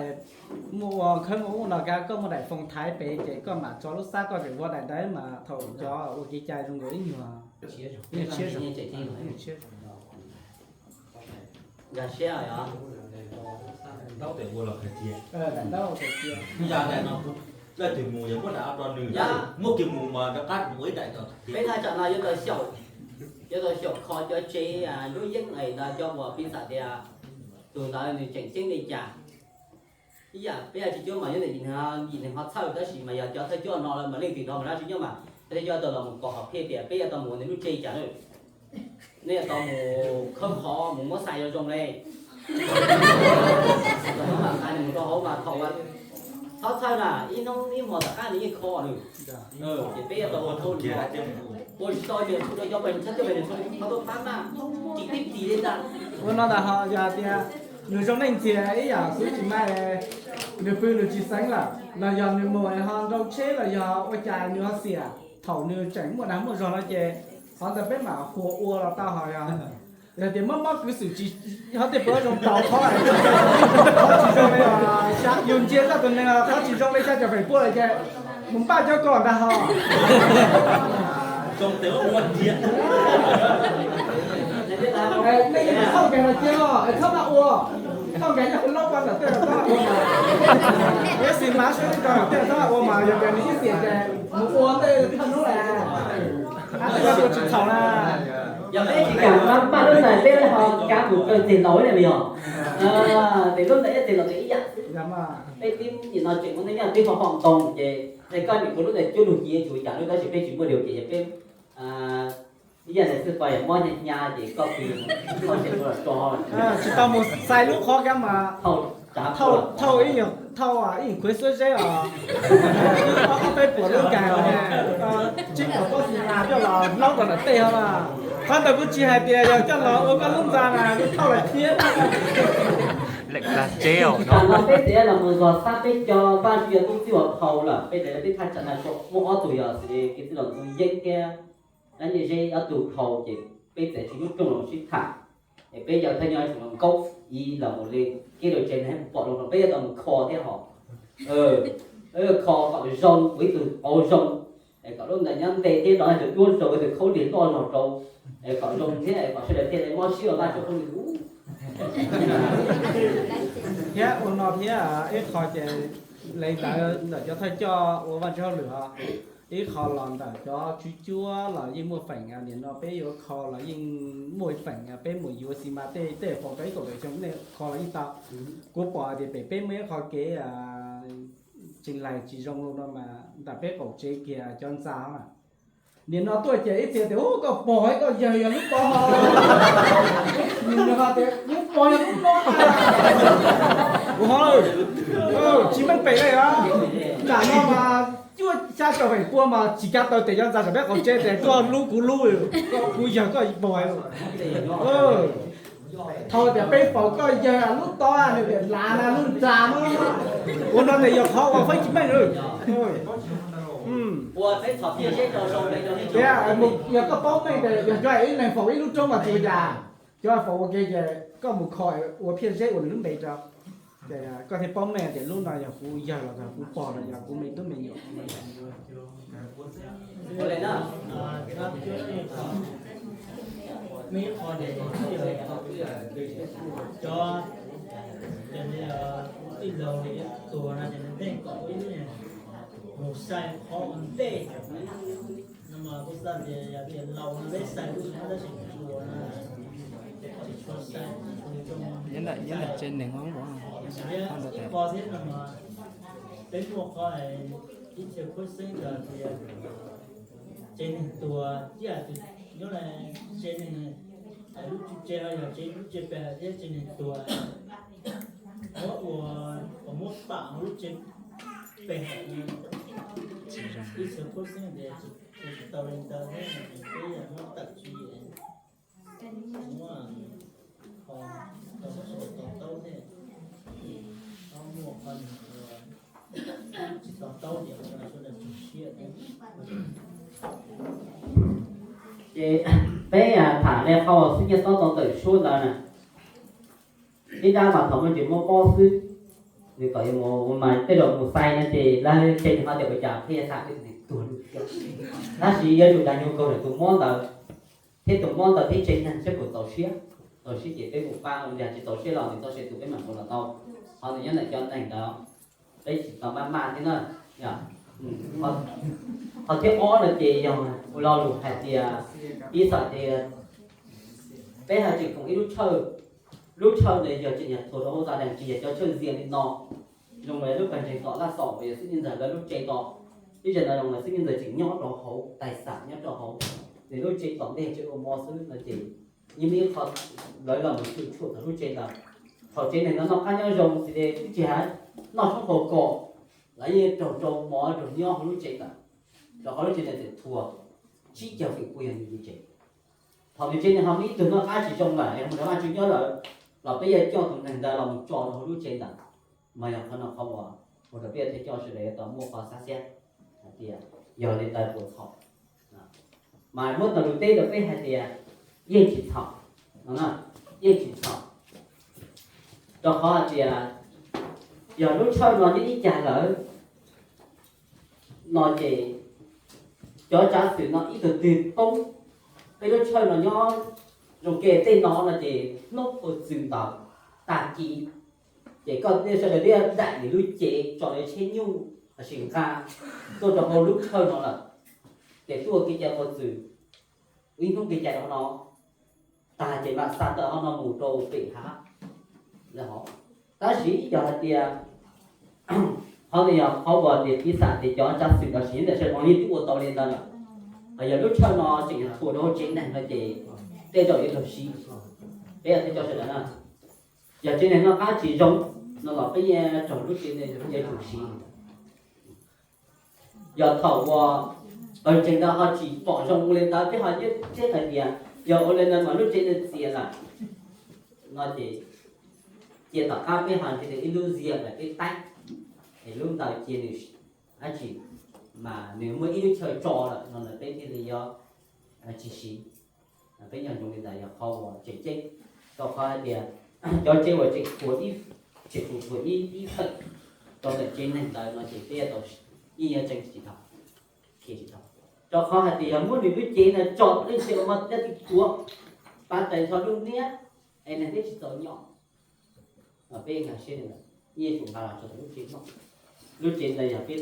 muaj ua khawb muaj ub no, koj muaj daim foo thaiv pem ces koj mam tso lub xab, koj tseem vov daim ntawd mas thaum cov ua kev cai zoo nkaus ib nyuag tshiab zoo. Nkag siab os. Ntaub tes ua los khaws cia. Ntaub tes cia. Yog daim no, leej twg mus yog muab daim no rau nws, muab kiag mus mas rov qab mus ua ib daim. Peb thaj tsam no yuav tau xyaum, yuav tau xyaum kho cov tsev lub yeeb es ntawd cov uas piv xam tias tus ntawd nws tseem ceeb li cas. Ib yam peb tsis cuab mas nyob ntawm yim neeg ho txhawj, tab sis mas yog cov thawj coj no lawm mas leej twg nrog mas dab tsi nyob mas thawj coj tau los mus kos hom phiaj tias peb yuav tau mus ua nws lub tsev cas lawm. Nej yuav tau mus khawb qhov mus muab xais zoo zoo li. Mus rau hauv mas thaum, txhob txhawj na, ib hnub ib hmos tom qab nws yeej kho nws. Ces peb yuav tau ua tau, ua tsis tau ces txhua rau cov pes tsawg pes tsawg, qhov tau pab mas tsis tib tis li ntag. Ua no ntag ho yog tias nws zoo neej ntxiag ib yam kuv tsis mai, nws pw nws tsis xeev lawm los yog nws mus ho nrau tsheb los yog ua cas nws ho xiam, thaum nws tseem muaj dag muaj zog no ces qhov ntawd peb mam huas ua los tau ho yog. Yog tias mob mob kwv xwm tsis, ho tej puas zoo tau qhov, qhov tsis zoo li, yus ntsia txoj tus neeg qhov tsis zoo li xya caum feem pua lawm ces mus npaj cov ko ntag ho. Nej thauj nkag los cia os, thauj npaj ua, thauj nkag nyob hauv laub paj ntawm tej los txhob ua mas. Ib xis mas sib rau ntawm tej los txhob ua mas yog tias nws ib xiam ces mus ua tej thaj hnub lawm. Ab, tej no ua tsis txhaum na. Yog peb tsis kam npaj lub ntawd peb ho kav mus kaw txij laus ne yog. Ces lub ntawd ib txij laus ces ib yam xwb. Peb tib nim no tseem muaj neej nyob twb ho ho ntoo ces koj nim ua lub ntawd cuab lug ci yuav tsum cas lub, tab sis peb tsis muaj điều kiện ces peb Ib yam ntawd xwb, koj yog mob hnyav hnyav ces koj kis koj tseem ua los tso. Tsis tau mus xais lub qhov kab mas thauj, thauj ib nyuag, thauj ib nyuag khuav xuab zeb os. Ob peb puas lub kag os, tsib puas pob xis mas coj los laub rau ntawm tej hov mas. Qhov ntawd kuv tsis hais tias yog coj los ua koj lub ntxa mas kuv thauj lawm thiab. Leej tag tsev os. Tam no peb tsev los mus zog xab peb cov Vaj Tswv yog tub txib ua phau lawm, peb tsev peb thaj tsam no muaj ob tug yog xws li kev txwj laus Ntxoov Yeeb thiab Dab Nyiaj Zeb ob tug phau ces peb tsev tsis hnub rooj los sib tham. Es peb yog thawj nyob tseem los nkaub ib los mus li kev rau tsev neeg pom zoo no peb yuav tau mus kho thiab hos. Kho kom zoo, ua ib tug qauv zoo, es kom lub ntawd nyob ntev thiab los tus duab zoo, ua tus khaub lig loj zog rau, es kom zoo thiab es kom sawv daws thiaj li mob siab ua Vaj Tswv qauv li ub. Thiab ua no thiab ib qho ces leej ntawd ntawm cov thawj coj ua Vaj Tswv hauj lwm os, ib qho los ntawm cov tswv cuab los yeej muaj feem, nim no peb yuav kho los yeej muaj ib feem, peb mus yuav xis mas tej tej faus rau ib kaum tawm xyoo nej kho los yeej tau. Kuv pom hais tias pem peb muaj ib qho kev tseem laig tsis zoo li no mas ntawm peb qaum tsev kiag cov ntxa mas nim no tuaj ces ib txhia tias ub koj pog ib koj yawg yog lub pov ho, tias lub pog yog lub pov. Ua ho tsis meej pem li os. Tam no mas cuaj xya caum feem pua mas tsis kav tau tias cov ntxa saum peb qaum tsev tias koj lub kuv lub, kuv yawg koj pog. Thaum tias peb faus koj yawg lub tov nws tias lav na lub ntxa no. Ua no tias yog qhov uas feeb tsis meej. Yog koj paub meej tias yog cov ib leeg faus ib lub roob mas tsis ua cas, cov faus ua ke ces koj mus kho ua phiaj zeb ua nws lub npe rau, ces koj thiaj paub meej tias lub no yog kuv yawg los yog kuv pog los yog kuv me tub me nyuam. Cov tij laug tuag no ces nws tej kom ib lub mus sai qhov ua ntej no mas kuv xav tias yog tias laus no peb sai lub no tab sis tsuas no tsis tshua sai, tsis tshua zoo. Ib qho thiab no mas peb muaj qhov ib txhia khuab xeeb tias tsev neeg tuag ib yam nyob li tsev neeg, lub tsev no yog tsev, lub tsev pem thiab tsev neeg tuag muab ua, muab pam hauv lub tsev pem no. Ib txhia khuab xeeb tias tsis tau li ntawd thiab, peb yog muab tawm tswv yim, muab qho tau sawv daws to taub thiab, muaj qhov tsis to taub tias sawv daws txog siab thiab. Ces peb tham li qhov xwb nyiaj xob tau ntawm suab ntawd na. Ib dab mas thaum no tseem muaj pob xwb, nws kom yuav mus mas tej zaum mus xais no ces lawv tseem ho tias ua cas peb yuav tham peb tus neeg tuag lawm thiab. Tab sis yuav tsum dag nyob rau tus mob ntawd thiab tus mob ntawd thiab tsev neeg saib puas txaus siab. Txaus siab ces peb mus pab, ua cas tsis txaus siab los nws txoj sia tus peb mam mus los tau. Qhov nws nyob ntawm cov neeg ntawd peb tsis tau maj maj thiab na. Qhov thib ob no ces yog ua lo lus hais tias, piv xam tias peb hais tseem koom ib lub church, lub church ntawd yog tseem yog thuam rau hauv zos, tsis yog cov church ntxias li no. Zoo li lub pawg ntseeg tom Laj Xom uas yog xib hwb ntxawm lawv lub tsev tom, ib zaug no zoo li xib hwb ntxawm tseem nyob rau hauv, tais xam nyob rau hauv, nws lub tsev tom ntej tsev ua mov xwb no ces yeej muaj ib qho lawv los mus tshuaj thaum lub tsev ntawd. Thaum tsev neeg no noj qab nyob zoo xws li twb tsis hais noj tshoob hau kom, lawv yeej raug rau mov raug nyob hauv lub tsev ntawd, rau qhov lub tsev ntawd txawm thuam tsib caug feem pua yog nws lub tsev. Thaum nws tsev neeg ho muaj ib tug noj qab tsis zoo lawm es mus rau Vaj Tswv nyob lawm, los peb yuav coj tus neeg ntawd los mus tso rau hauv lub tsev ntawd. Mas yog qhov no qhov uas ua rau peb thawj coj sawv daws yuav tau muaj qhov xav xiab hais tias yog li ntawd puas txhaum. Mas muab tau lus teb rau peb hais tias yeej tsis txhaum, yeej tsis txhaum. Rau qhov hais tias yog lub tshawj no nyob ib cag lawm no ces cov tsav xwm no ib tug twg poob, peb lub tshawj no nyob zoo ke tej no no ces hnub ua txwm ntawd tag kis ces koj sawv daws twb daim nws lub cev tso lawv tsheb nyuj lossis nqa tuaj rau hauv lub tshawj no lawm, ces tuaj kev cai qhov txwm ib hnub kev cai rau no tag ces mam xa ntawm qhov no mus rau pem hav lawm hov. Tab sis yog hais tias qhov no yog qhov uas tias piv xam tias cov tsav xwm los sis nyob ntawm sawv daws yeej twb ua tau li ntawd lawm, Yog lub chaw no tseem txhuam rau hauv tsev neeg no ces tej zaum yuav raug siv. Peb yog thawj coj sawv daws na, yog tsev neeg noj qab tsis zoo no los peb yuav raug lub tsev neeg yuav raug siv. Yog thaum uas pawg ntseeg ntawd ho tsis pom zoo ua li ntawd peb ho nyob siab hais tias yog ua li ntawd mas lub tsev neeg txias lawm no ces cia tom qab peb ho nrhiav ib lub ziag lawm peb taib es lub ntawd cia nws dab tsi mas nws muaj ib lub chaw tso lawm no lawm peb thiaj li yuav tsis siv. Peb nyob zoo li ntawd yog qhov uas tseem ceeb, rau qhov hais tias cov tsev uas tseem txhuam ib, tseem txhuam ib ib feem rau ntawm tsev neeg ntawd no ces peb yuav tau yeej yuav tseem tsis tau, tsis tau. Rau qhov hais tias yog muab nws lub cev no tso leej twg los mas leej twg tuav, pab tais nrho lub niab es neeg twb tsis txaus nyob. Peb nkag siab li ntawd, yeej tsum nqa los tso lub tsev no. Lub tsev ntawd yog peb,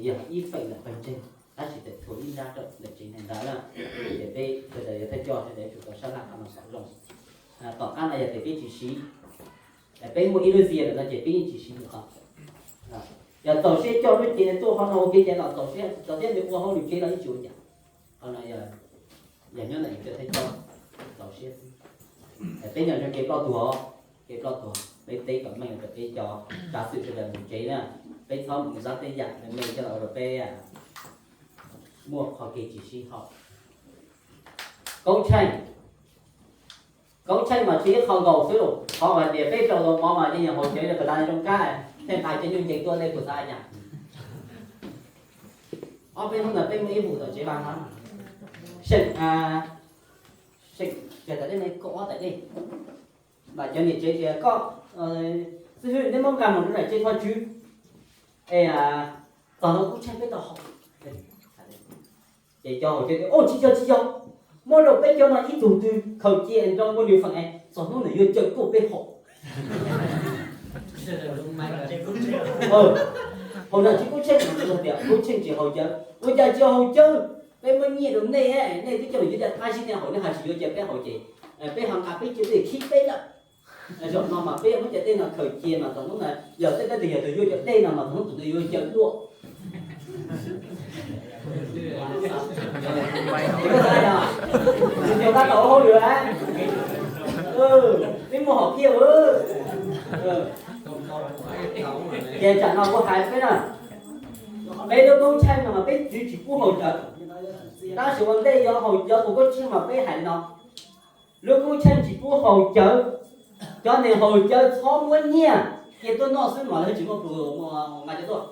yog ib feem ntawm pawg ntseeg, tab sis txawm txhuam ib nrab rau ntawm tsev neeg ntawd na. Ces peb sawv daws yog thawj coj sawv daws yuav tsum tau sab laj qhov no kom zoo. Tom qab no yog tias peb tsis siv, peb muaj ib lub ziag lawm no ces peb yeej tsis siv lawm. Yog txaus siab coj lub cev tuaj qhov no ua kev cai los txaus siab, txaus siab nws ua hauj lwm tsev los yeej tsis ua cas. Qhov no yog nyob ntawm yus cov thawj coj txaus siab xwb. Peb nyob zoo kev ploj tuag, kev ploj tuag peb teb kom meej rau peb cov kav xwm sawv daws mus tsev na. Peb txhob mus zab tej yam me me coj los ua rau peb muaj qhov kev tsis sib haum. Koob tsheej, koob tsheej mas tsis ib qho nkaus xwb los qhov hais tias peb rau tau mov mas yeej yog haus cawv li pas tas zoo kab, tej nqa cov nyuj ncees tuaj dej kuv xav cas. Ob peb hnub ntawd peb muaj ib vus tom tsev vaj no, seem, seem, tas dej ne, kaum ob tas dej. Mas cov niam tsev tias koj, xib hwb neb muab nqa mus rau daim tsev thov tswv es txog no koob tsheej peb tau haus. Ces cov haus cawv tias, Au, tsis yog, tsis yog, muab rau peb cov no ib tug twg khaws cia nrog npua nws feem es txog hnub nws yuav caw tuaj peb haus. Haus no tsis koob tsheej, tias koob tsheej tsis haus cawv. Ua cas tsis haus cawv? Peb muab nyiaj rau nej, nej twb coj nws yuav cov qab zib nej haus, nej ho tsis yuav cawv peb haus ces peb ho nqa peb cawv dej khib peb lawm. Zaum no mas peb muab cov dej no khaws cia mas txog hnub no yog tej tab tis yog tus yuav cov dej no mas txog hnub tus ntawd yuav cawv tuaj. Tus cawv tab tom ua hauj lwm, peb muaj hom phiaj. Ces tsam no kuv hais peb na, peb lub koob tsheej no mas peb txwv tsis pub haus cawv. Tab sis ua ntej yuav haus cawv ua koob tsheej mas peb hais li no, lub koob tsheej tsis pub haus cawv. Cov neeg haus cawv txhob muab nyiaj, cia tuaj noj xwb mas lawv tsis muaj plhus nqa cawv tuaj.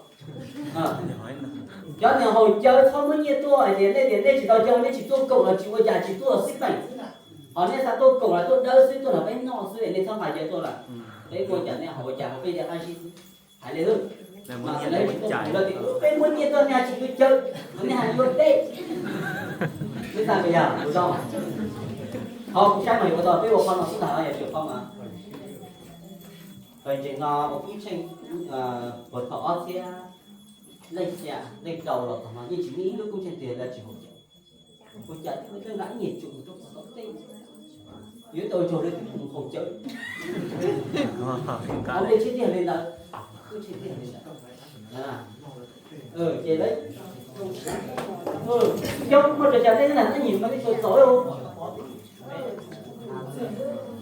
Cov neeg haus cawv txhob muab nyiaj tuaj, tias nej tias nej tsis tau cawv nej tsis tuaj koom los tsis ua cas, tsis tuaj xib peem, ho nej xav tuaj koom los tuaj dawb xwb, tuaj nrog peb noj xwb es nej txhob nqa cawv tuaj lawm. Peb ua cas nej haus ua cas haus peb cov qab zib xwb. Hais li, mas lawv tsis tuaj koom lawv tias peb muab nyiaj tuaj nej tsis yuav cawv, nej hais yuav dej. Peb txaj puas yog? Qhov kuv saib mas yuav ua tau peb ua qhov no xwb ntag, yog tsis ua qhov mas. Pawg ntseeg no ua koob tsheej puag thaum ob txhiab leej xya leej rau los txog no yeej tsis muaj ib lub koob tsheej twg lawv tsis haus cawv. Ua cas twb nqa ib niag tsum rau txog tau tej, yuav tau raug lawv twb mus haus cawv. Hauv nej tshiab tiag li ntawd, twb tshiab tiag li ntawd. Ces lawv coob muaj rau cas tej na, nej nyiam mas nej tsuas txaus.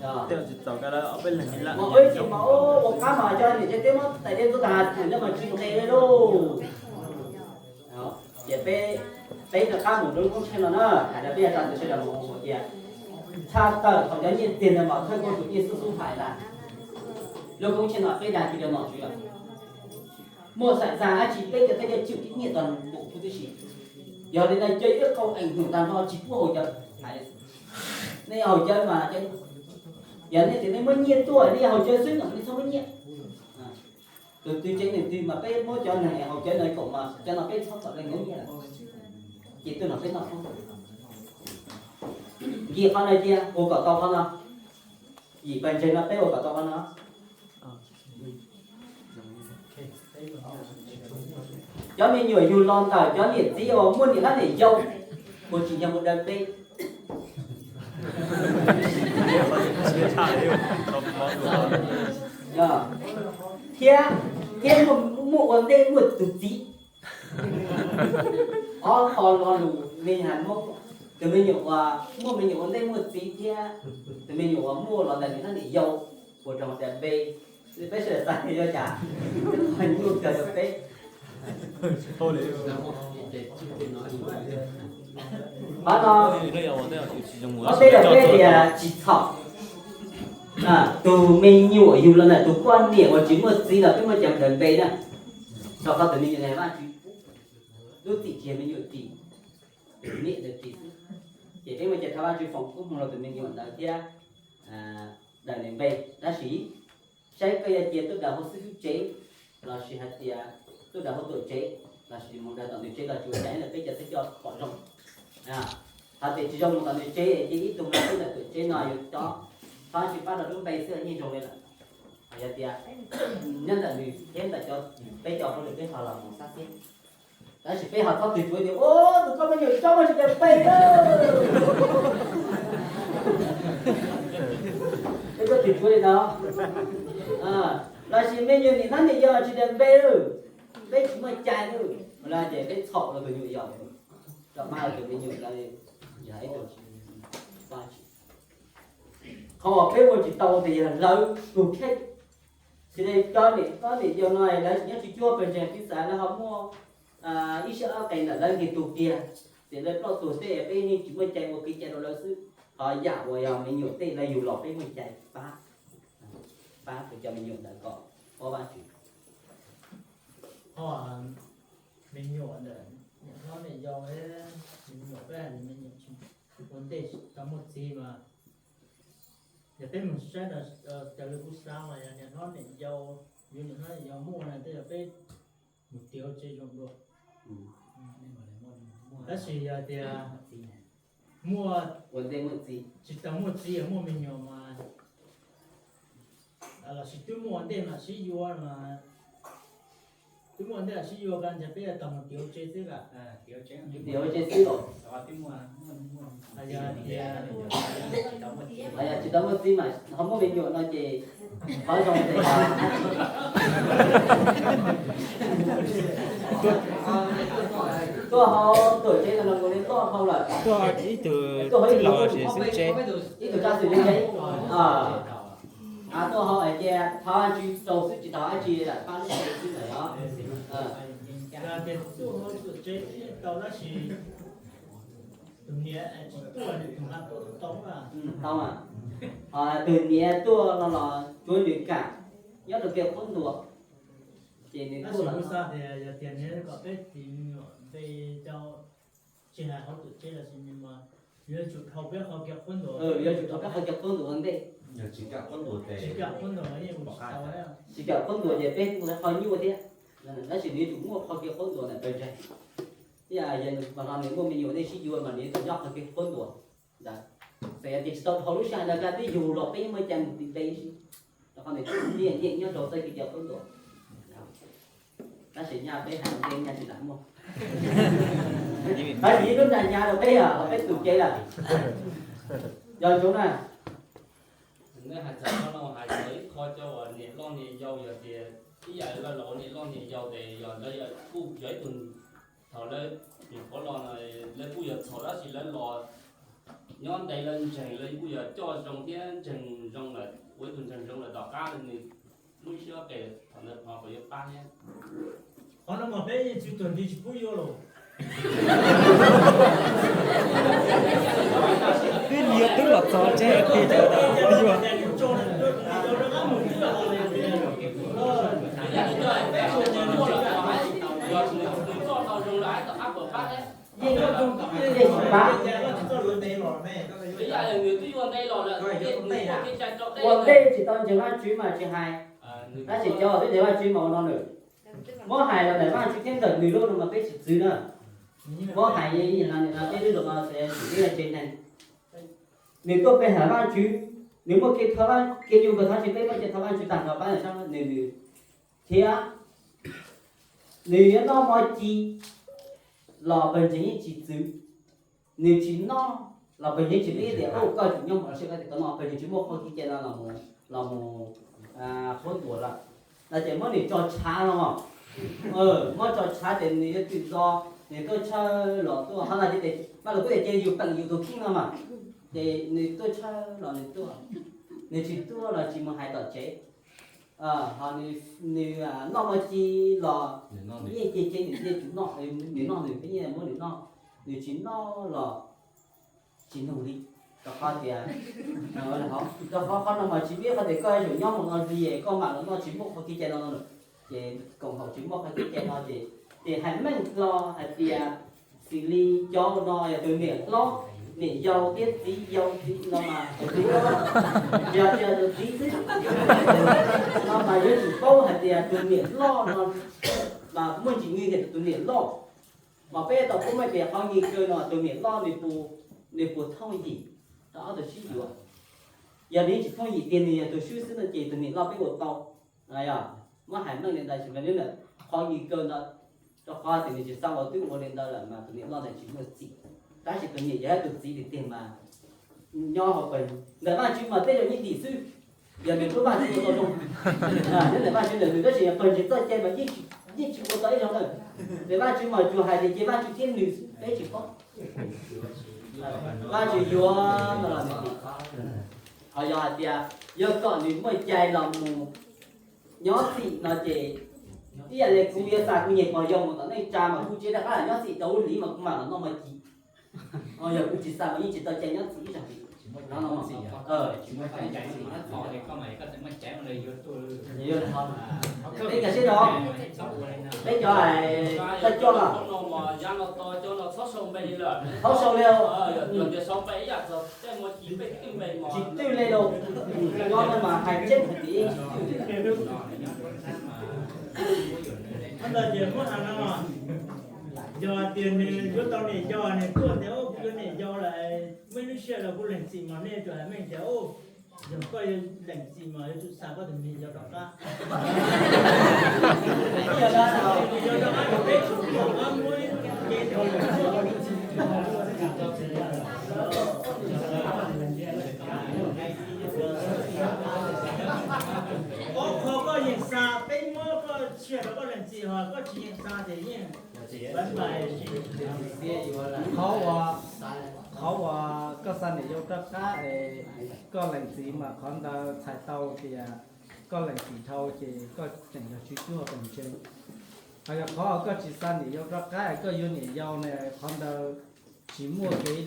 Ua ib tsis mas ua qab mas cov niam cov txiv muab tais dej tuaj tag, nyob mas tsis nqe li lauj. Ces peb, peb rov qab mus rau lub koob tsheej no na, hais rau peb yav tas ntawd sawv daws mus ua tias, tshaj tawm thaum cov nyiaj txiag ntawd mas thawj koob tus nyiaj xub xub hais lawm. Lub koob tsheej no peb dag kiag rau nom tswv lawm. Muaj xaim xaj dab tsi peb cov thawj coj tswm nyiaj tag npaum tib si. Yog li ntawd cia ib qho ees num tag nrho tsis pub haus cawv. Nej haus cawv mas, yog nej tias nej muab nyiaj tuaj nej haus cawv xwb no nej txhob muab nyiaj. Tus twg tsev neeg twg mas peb muab cov neeg haus cawv no koom mas cov no peb txhob kom leej muab nyiaj lawm. Ces tuaj nrog peb noj txhob. Yim qhov no cia ua kom tau qhov no. Yim pawg ntseeg no peb ua kom tau qhov no. Cov me nyuam yug los ntawm cov niam txiv uas muaj niam hlob niam yau, puas tsim nyog mus daws peb? Thiab, thiab muaj, muaj ua ntej muaj tus txiv. Ob qho lo lus me nyuam Hmoob, tus me nyuam uas muaj me nyuam ua ntej muaj txiv thiab tus me nyuam uas muaj los ntawm niam hlob niam yau, puas raug tias npe, peb sawv daws xav tias yog cas, qhov nyuaj kawg rau peb. Qhov no, qhov peb los peb tias tsis txhaum. Tus me nyuam yug los ntawm tus poj niam uas tsis muaj txiv los peb muaj cai daws npe na. Rau qhov tus me nyuam ntawd Vajtswv lub txim tsis yog me nyuam ris, niam ntawd ris xwb. Ces peb muaj cai thov Vajtswv foom koob hmoov rau tus me nyuam ntawd thiab daws nws npe. Tab sis saib koj yog cia tuaj daws hauv xib hwb tsev, lossis hais tias tuaj daws hauv tuam tsev, lossis mus daws tom nws tsev los tsis ua cas, peb cov thawj coj pom zoo. Hos tias tsis zoo mus tom nws tsev ces ib tug nrog peb ntawm tuam tsev no yuav cov, thov Vajtswv pab rau lub npe xwb yeej zoo li lawm. Hos yog tias nyob ntawm nws thiab ntawm cov, peb cov hauj lwm peb ho los mus xab xib. Tab sis peb ho txhob twv tsuav tias, tus koj me nyuam tsob muaj tsis daws npe na. Peb txhob twv tsuav li ntawd. Lossis me nyuam niam hlob niam yau tsis daws npe, peb tsis muaj cai, los ces peb txhaum rau tus nyuam yaus, rau qhov tus me nyuam ntawd yog ib tug qhov uas peb ua tsis tau tias yog lawv tus kheej. Ces cov niam hlob niam yau no lawv tsis nyob tsis cuag pes ntseeg piv xam lawv ho muaj ib siab ob qe ntawm lawv nkiag tug kiag, ces lawv ploj tuag tej peb yeej tsis muaj cai ua kev cai rau lawv xwb. Ho yam uas yog me nyuam tej lawv yug los peb muaj cai pab, pab tus cov me nyuam ntawd kom paub Vajtswv. Me nyuam ntawm niam hlob niam yau, me nyuam peb hais tias me nyuam tsis ua ntej tsis tau muaj txiv mas, yog peb mus saib raws li kuv xav mas yog niam hlob niam yau, yus niam hlob niam yau muaj na tej yog peb mus tiav hauv tsev zoo dua. Tab sis yog tias muaj, tsis tau muaj txiv muaj me nyuam mas, lossis twb muaj ua ntej mas sib yuav mas, twb muaj ua ntej los sib yuav, ntshe peb yuav tau mus tiav hauv tsev xwb. Tiav hauv tsev xwb los, yog tsis tau muaj txiv mas ho muaj me nyuam no ces qhov zoo ces tuaj hauv tuam tsev no los mus li loj dhau lawm, tuaj hauv ib tug, ib tug txaj xwm tsev, tuaj hauv hais tias thov Vajtswv rau xwb tsis tau dab tsi li lawm, pab lub tsev xwb lawm os. Tus niam tsis tuaj, tus niam tuaj tau, tau mas, tus niam tuaj no los tsuav nws kam nyob rau kiag qhuab ntuas, ces nws tuaj los xav tias yog tias nws kom peb tis me nyuam npe rau, tsis hais hauv tuam tsev los sis me mas, yuav tsum dhau peb qhov kiag qhuab ntuas, yuav tsum dhau peb qhov kiag qhuab ntuas ua ntej. Tsis kam qhuab ntuas yeej ua tsis tau, tsis kam qhuab ntuas ces peb kuj qhov nyuaj thiab. Tab sis nws yuav tsum muaj qhov kiag qhuab ntuas ntawm pawg ntseeg. Ib yam yog nws mas no nws muaj me nyuam nej sib yuav mas nws yuav tsum nyob qhov kiag qhuab ntuas ntawd. Txawm yog tias tsis tau dhau lub sij hawm ntawd kiag twb yug los peb yeej muaj cai mus tis npe ib si, rau qhov nws nyiam nyiam nyob rau txoj kev cai qhuab ntuas. Tab sis nyaj peb hais ua ntej nyaj tsis lam muaj, tab sis ib lub nra hnyav rau peb los peb tus cev lawm. Yog zoo na. Nej hais txog qhov no hais txog ib qho cov uas niam loj niam yau, yog tias ib yam lawv los ua niam loj niam yau ces yog lawv kuj yog ib tug, thaum lawv nyuam qhuav los no lawv kuj yog txhaum, tab sis lawv los nyob ntev lawv ntseeg, lawv kuj yog coj zoo thiab ntseeg zoo lawm, ua ib tug ntseeg zoo lawm tom qab nws lub siab qes thaum ntawd ho puas yuav pab thiab. Qhov no mas peb yeej tsis tuag nti tsis pub yuav los. Twb niam twb los txog tsev, twb yuav. Yeej tsis pab. Ua ntej tsis tau ntseeg Vajtswv mas tsis hais, tab sis cov uas twb ntseeg Vajtswv mas ua no nws, muab hais los ntawm Vajtswv thiab ntawm nws lub no mas peb tsis txwv na. Muab hais no peb lub zos no tsev neeg, nws tuaj pe hawm Vajtswv, nws muaj kev thov, kev yug kawg, thov tsis peb muaj kev thov Vajtswv tag nrho pab nws sab nws, nws thiab nws yuav noj mov ci los pawg ntseeg yeej tsis txwv. Nws tsis noj los pawg ntseeg tsis pib tias koj tsum nyob hauv tsev, koj tias koj noj, pawg ntseeg tsis muaj qhov kev cai no los mus qhuab ntuas lawm. No ces muab nws tso tshav no, muab tso tshav ces nws yuav tsum txo Nws tuaj tshawb los tuaj, ho no ces Paj Lug kuj tias ces yus peem yus tus kheej no mas, ces nws tuaj tshawb los nws tuaj, nws tsis tuaj los tsis mus hais tom tsev. Ho nws noj mov ci los yeej cia nws yeej tsum noj, nws noj nws peb yeej muab nws noj, nws tsis noj los tsis nug li, rau qhov tias, rau qhov qhov no mas tsis pib qhov tias koj yuav tsum nyob mus no li es koj mam los noj tsis muaj qhov kev cai no, ces koom haum tsis muaj qhov kev cai no ces, ces hais meej hlo hais tias xws li cov no yog tus niam hlob, niam yau thiab txiv yau txiv no mas, yog tias tus txiv xwb no mas yuav tsum paub hais tias tus niam loj no mas muaj ntsis nyiaj tias tus niam loj. Mas peb tau paub meej tias qhov nyiaj kawg no tus niam loj nws puas thooj yim rau ob tug sib yuav. Yog nws tsis thooj yim tiag nws yog tus swb xwb no ces tus niam loj peb ua tau. Muab hais meej li ntawd tsis meej li ntawd, qhov nyiaj kawg no rau qhov tias nws tsis xav ua twb ua li ntawd lawm mas tus niam loj ntawd tsis muaj txim. Tab sis tus niam yog ib tug txiv tiag tiag mas nyob hauv pawg ntawm Vajtswv mas tej zaum nyiaj dim xwb. Yog nws hlub Vajtswv ua tau zoo, nyob ntawm Vajtswv ntawm nws tab sis pawg ntseeg txoj cai mas yeej tsis ua tau ib zaug na. Ces Vajtswv mas tsuas hais tias ces Vajtswv thiab nws peb tsis paub. Vajtswv yuav no los nws dim. Ho yog hais tias yog kom nws muaj cai los mus nyob txhim no ces ib yam li kuv yuav xa kuv niam pog yau mus tom neej tsa mas kuv tsis rov qab los nyob txhim rau lub hlis mas kuv mam los noj mov ci. Yog kuv tsis xa mas yeej tsis tau cai nyob txhim ib zaug li. Peb cov sib no, peb cov thawj coj no, txhob sau li, tsis twj li lauj, nyob no mas hais tseeb hais tias tsis twj li. Ntawd ces muab hais no, yog tias nws yuav tau niam yau, nws tuaj tias kuv yuav niam yau lawm, muaj ib lub sij hawm los kuv lees txim mos nej tsuas hais meej tias yog koj lees txim mos yuav tsum xa koj tus niam yau rov qab. Ob qho koj yeej xa, peb muab koj sia rau koj lees txim, ho koj tsis yeej xa ces yeej Qhov uas, qhov uas koj xa niam yau rov qab es koj lees txim mas qhov ntawd txhais tau tias koj lees txim dhau ces koj tseem yog tswv cuab pawg ntseeg. Ho yog qhov koj tsis xa niam yau rov qab es koj yuav niam yau na, qhov ntawd tsis muaj kev,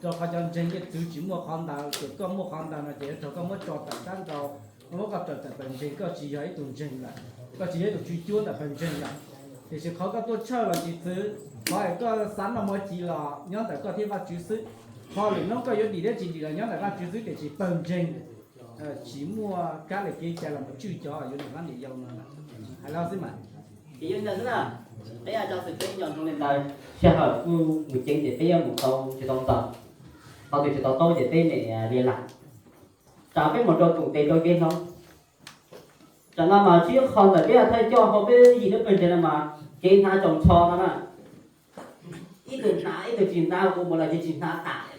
rau qhov cov ntseeg tej txwv tsis muaj qhov ntawd ces koj muaj qhov ntawd no ces yuav raug koj muab tso tawm sab nraud, muab koj raws tawm pawg ntseeg, koj tsis yog ib tug ntseeg lawm, koj tsis yog ib tug tswv cuab ntawm pawg ntseeg lawm. Tiam sis qhov koj tuaj tshawj los tsis txwv, qhov koj xav noj mov ci los nyob ntawm koj thiab Vajtswv xwb. Qhov lwm hnub koj yuav dim thiab tsis dim los nyob ntawm Vajtswv xwb, tiam sis pawg ntseeg tsis muaj kab li kev cai los mus tswj cov yuav niam hlob niam yau no. Hais li xwb mas. Ces yog li ntawd xwb na, peb cov xwm txheej nco ntsoov li ntawd, sij hawm kuj mus ceev ces peb yuav mus tau tsis tau ntau, tau twg tsis tau taub ces peb niam li lam. Tsam peb mus rau koom tes rau kev hloov. Tsam no mas tsib qho ntawm peb thawj coj hauv peb yim lub pawg ntseeg no mas kev hnav tsaus ntsho no na. Ib tug hnav ib tug tsis hnav, kuv mus los ces tsis hnav tas.